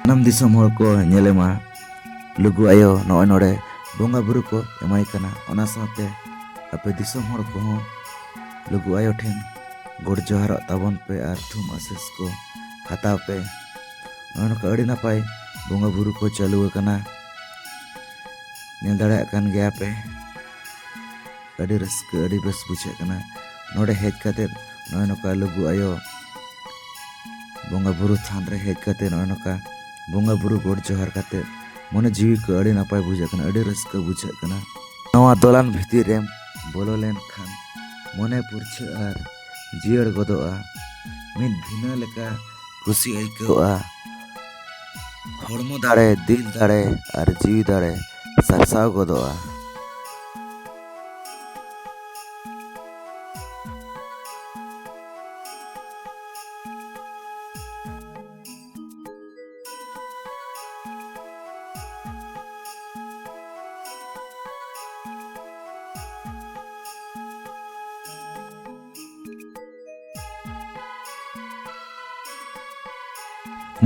ᱥᱟᱱᱟᱢ ᱫᱤᱥᱚᱢ ᱦᱚᱲ ᱠᱚ ᱧᱮᱞᱮᱢᱟ ᱞᱩᱜᱩ ᱟᱭᱳ ᱱᱚᱜᱼᱚᱭ ᱱᱚᱰᱮ ᱵᱚᱸᱜᱟ ᱵᱩᱨᱩ ᱠᱚ ᱮᱢᱟᱭ ᱠᱟᱱᱟ᱾ ᱚᱱᱟ ᱥᱟᱶᱛᱮ ᱟᱯᱮ ᱫᱤᱥᱚᱢ ᱦᱚᱲ ᱠᱚᱦᱚᱸ ᱞᱩᱜᱩ ᱟᱭᱳ ᱴᱷᱮᱱ ᱜᱚᱰ ᱡᱚᱦᱟᱨᱚᱜ ᱛᱟᱵᱚᱱ ᱯᱮ ᱟᱨ ᱛᱷᱩᱢ ᱟᱥᱤᱥ ᱠᱚ ᱦᱟᱛᱟᱣ ᱯᱮ᱾ ᱱᱚᱜᱼᱚᱭ ᱱᱚᱝᱠᱟ ᱟᱹᱰᱤ ᱱᱟᱯᱟᱭ ᱵᱚᱸᱜᱟ ᱵᱩᱨᱩ ᱠᱚ ᱪᱟᱹᱞᱩ ᱟᱠᱟᱱᱟ, ᱧᱮᱞ ᱫᱟᱲᱮᱭᱟᱜ ᱠᱟᱱ ᱜᱮᱭᱟ ᱯᱮ᱾ ᱟᱹᱰᱤ ᱨᱟᱹᱥᱠᱟᱹ, ᱟᱹᱰᱤ ᱵᱮᱥ ᱵᱩᱡᱷᱟᱹᱜ ᱠᱟᱱᱟ᱾ ᱱᱚᱰᱮ ᱦᱮᱡ ᱠᱟᱛᱮᱫ ᱱᱚᱜᱼᱚᱭ ᱱᱚᱝᱠᱟ ᱞᱩᱜᱩ ᱟᱭᱳ ᱵᱚᱸᱜᱟ ᱵᱩᱨᱩ ᱛᱷᱟᱱ ᱨᱮ ᱦᱮᱡ ᱠᱟᱛᱮᱫ ᱱᱚᱜᱼᱚᱭ ᱱᱚᱝᱠᱟ ᱵᱚᱸᱜᱟ ᱵᱩᱨᱩ ᱜᱚᱰ ᱡᱚᱦᱟᱨ ᱠᱟᱛᱮᱫ ᱢᱚᱱᱮ ᱡᱤᱣᱤ ᱠᱚ ᱟᱹᱰᱤ ᱱᱟᱯᱟᱭ ᱵᱩᱡᱷᱟᱹᱜ ᱠᱟᱱᱟ, ᱟᱹᱰᱤ ᱨᱟᱹᱥᱠᱟᱹ ᱵᱩᱡᱷᱟᱹᱜ ᱠᱟᱱᱟ᱾ ᱱᱚᱣᱟ ᱫᱚᱞᱟᱱ ᱵᱷᱤᱛᱤᱨ ᱨᱮᱢ ᱵᱚᱞᱚ ᱞᱮᱱᱠᱷᱟᱱ ᱢᱚᱱᱮ ᱯᱩᱨᱪᱷᱟᱹ ᱟᱨ ᱡᱤᱭᱟᱹᱲ ᱜᱚᱫᱚᱜᱼᱟ᱾ ᱢᱤᱫ ᱵᱷᱤᱱᱟᱹ ᱞᱮᱠᱟ ᱠᱩᱥᱤ ᱟᱹᱭᱠᱟᱹᱣᱜᱼᱟ᱾ ᱦᱚᱲᱢᱚ ᱫᱟᱲᱮ, ᱫᱤᱞ ᱫᱟᱲᱮ ᱟᱨ ᱡᱤᱣᱤ ᱫᱟᱲᱮ ᱥᱟᱨᱥᱟᱣ ᱜᱚᱫᱚᱜᱼᱟ᱾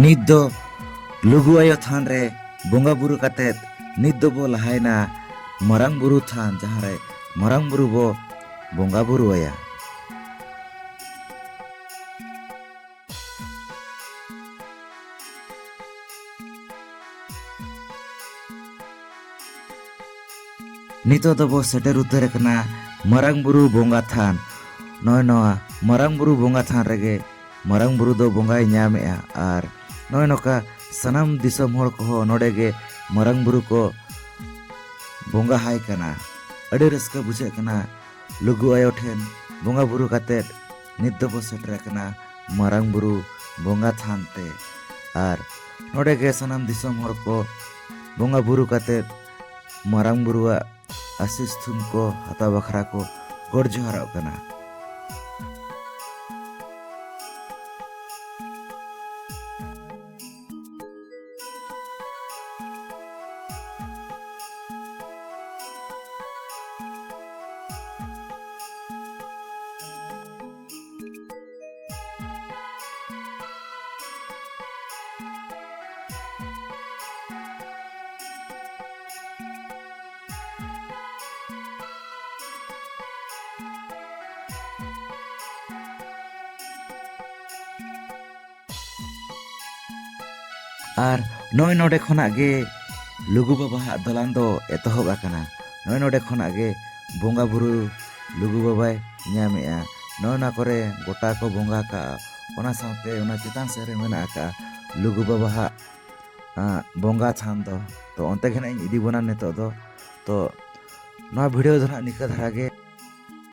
ᱱᱤᱛ ᱫᱚ ᱞᱩᱜᱩ ᱟᱭᱳ ᱛᱷᱟᱱ ᱨᱮ ᱵᱚᱸᱜᱟ ᱵᱩᱨᱩ ᱠᱟᱛᱮᱫ ᱱᱤᱛ ᱫᱚᱵᱚ ᱞᱟᱦᱟᱭᱮᱱᱟ ᱢᱟᱨᱟᱝ ᱵᱩᱨᱩ ᱛᱷᱟᱱ, ᱡᱟᱦᱟᱸ ᱨᱮ ᱢᱟᱨᱟᱝ ᱵᱩᱨᱩ ᱵᱚ ᱵᱚᱸᱜᱟ ᱵᱩᱨᱩ ᱟᱭᱟ᱾ ᱱᱤᱛᱚᱜ ᱫᱚᱵᱚ ᱥᱮᱴᱮᱨ ᱩᱛᱟᱹᱨ ᱟᱠᱟᱱᱟ ᱢᱟᱨᱟᱝ ᱵᱩᱨᱩ ᱵᱚᱸᱜᱟ ᱛᱷᱟᱱ᱾ ᱱᱚᱜᱼᱚᱭ ᱱᱚᱣᱟ ᱢᱟᱨᱟᱝ ᱵᱩᱨᱩ ᱵᱚᱸᱜᱟ ᱛᱷᱟᱱ ᱨᱮᱜᱮ ᱢᱟᱨᱟᱝ ᱵᱩᱨᱩ ᱫᱚ ᱵᱚᱸᱜᱟᱭ ᱧᱟᱢᱮᱜᱼᱟ᱾ ᱟᱨ ᱱᱚᱜᱼᱚᱭ ᱱᱚᱝᱠᱟ ᱥᱟᱱᱟᱢ ᱫᱤᱥᱚᱢ ᱦᱚᱲ ᱠᱚᱦᱚᱸ ᱱᱚᱰᱮ ᱜᱮ ᱢᱟᱨᱟᱝ ᱵᱩᱨᱩ ᱠᱚ ᱵᱚᱸᱜᱟ ᱦᱟᱭ ᱠᱟᱱᱟ᱾ ᱟᱹᱰᱤ ᱨᱟᱹᱥᱠᱟᱹ ᱵᱩᱡᱷᱟᱹᱜ ᱠᱟᱱᱟ᱾ ᱞᱩᱜᱩ ᱟᱭᱳ ᱴᱷᱮᱱ ᱵᱚᱸᱜᱟ ᱵᱩᱨᱩ ᱠᱟᱛᱮᱫ ᱱᱤᱛ ᱫᱚᱵᱚ ᱥᱮᱴᱮᱨ ᱟᱠᱟᱱᱟ ᱢᱟᱨᱟᱝ ᱵᱩᱨᱩ ᱵᱚᱸᱜᱟ ᱛᱷᱟᱱ ᱛᱮ᱾ ᱟᱨ ᱱᱚᱰᱮ ᱜᱮ ᱥᱟᱱᱟᱢ ᱫᱤᱥᱚᱢ ᱦᱚᱲ ᱠᱚ ᱵᱚᱸᱜᱟ ᱵᱩᱨᱩ ᱠᱟᱛᱮᱫ ᱢᱟᱨᱟᱝ ᱵᱩᱨᱩᱣᱟᱜ ᱟᱥᱤᱥ ᱛᱷᱩᱢ ᱠᱚ ᱦᱟᱛᱟᱣ ᱵᱟᱠᱷᱨᱟ ᱠᱚ ᱜᱚᱰ ᱡᱚᱦᱟᱨᱚᱜ ᱠᱟᱱᱟ᱾ ᱟᱨ ᱱᱚᱜᱼᱚᱭ ᱱᱚᱰᱮ ᱠᱷᱚᱱᱟᱜ ᱜᱮ ᱞᱩᱜᱩ ᱵᱟᱵᱟᱣᱟᱜ ᱫᱚᱞᱟᱱ ᱫᱚ ᱮᱛᱚᱦᱚᱵ ᱟᱠᱟᱱᱟ᱾ ᱱᱚᱜᱼᱚᱭ ᱱᱚᱰᱮ ᱠᱷᱚᱱᱟᱜ ᱜᱮ ᱵᱚᱸᱜᱟ ᱵᱩᱨᱩ ᱞᱩᱜᱩ ᱵᱟᱵᱟᱭ ᱧᱟᱢᱮᱜᱼᱟ᱾ ᱱᱚᱜᱼᱚᱭ ᱱᱚᱣᱟ ᱠᱚᱨᱮ ᱜᱚᱴᱟ ᱠᱚ ᱵᱚᱸᱜᱟ ᱠᱟᱜᱼᱟ, ᱚᱱᱟ ᱥᱟᱶᱛᱮ ᱚᱱᱟ ᱪᱮᱛᱟᱱ ᱥᱮᱫ ᱨᱮ ᱢᱮᱱᱟᱜ ᱟᱠᱟᱜᱼᱟ ᱞᱩᱜᱩ ᱵᱟᱵᱟᱣᱟᱜ, ᱟᱸ, ᱵᱚᱸᱜᱟ ᱛᱷᱟᱱ ᱫᱚ᱾ ᱛᱚ ᱚᱱᱛᱮ ᱜᱮ ᱱᱟᱜ ᱤᱧ ᱤᱫᱤ ᱵᱚᱱᱟ ᱱᱤᱛᱚᱜ ᱫᱚ᱾ ᱛᱚ ᱱᱚᱣᱟ video ᱫᱚ ᱱᱟᱜ ᱱᱤᱝᱠᱟᱹ ᱫᱷᱟᱨᱟ ᱜᱮ᱾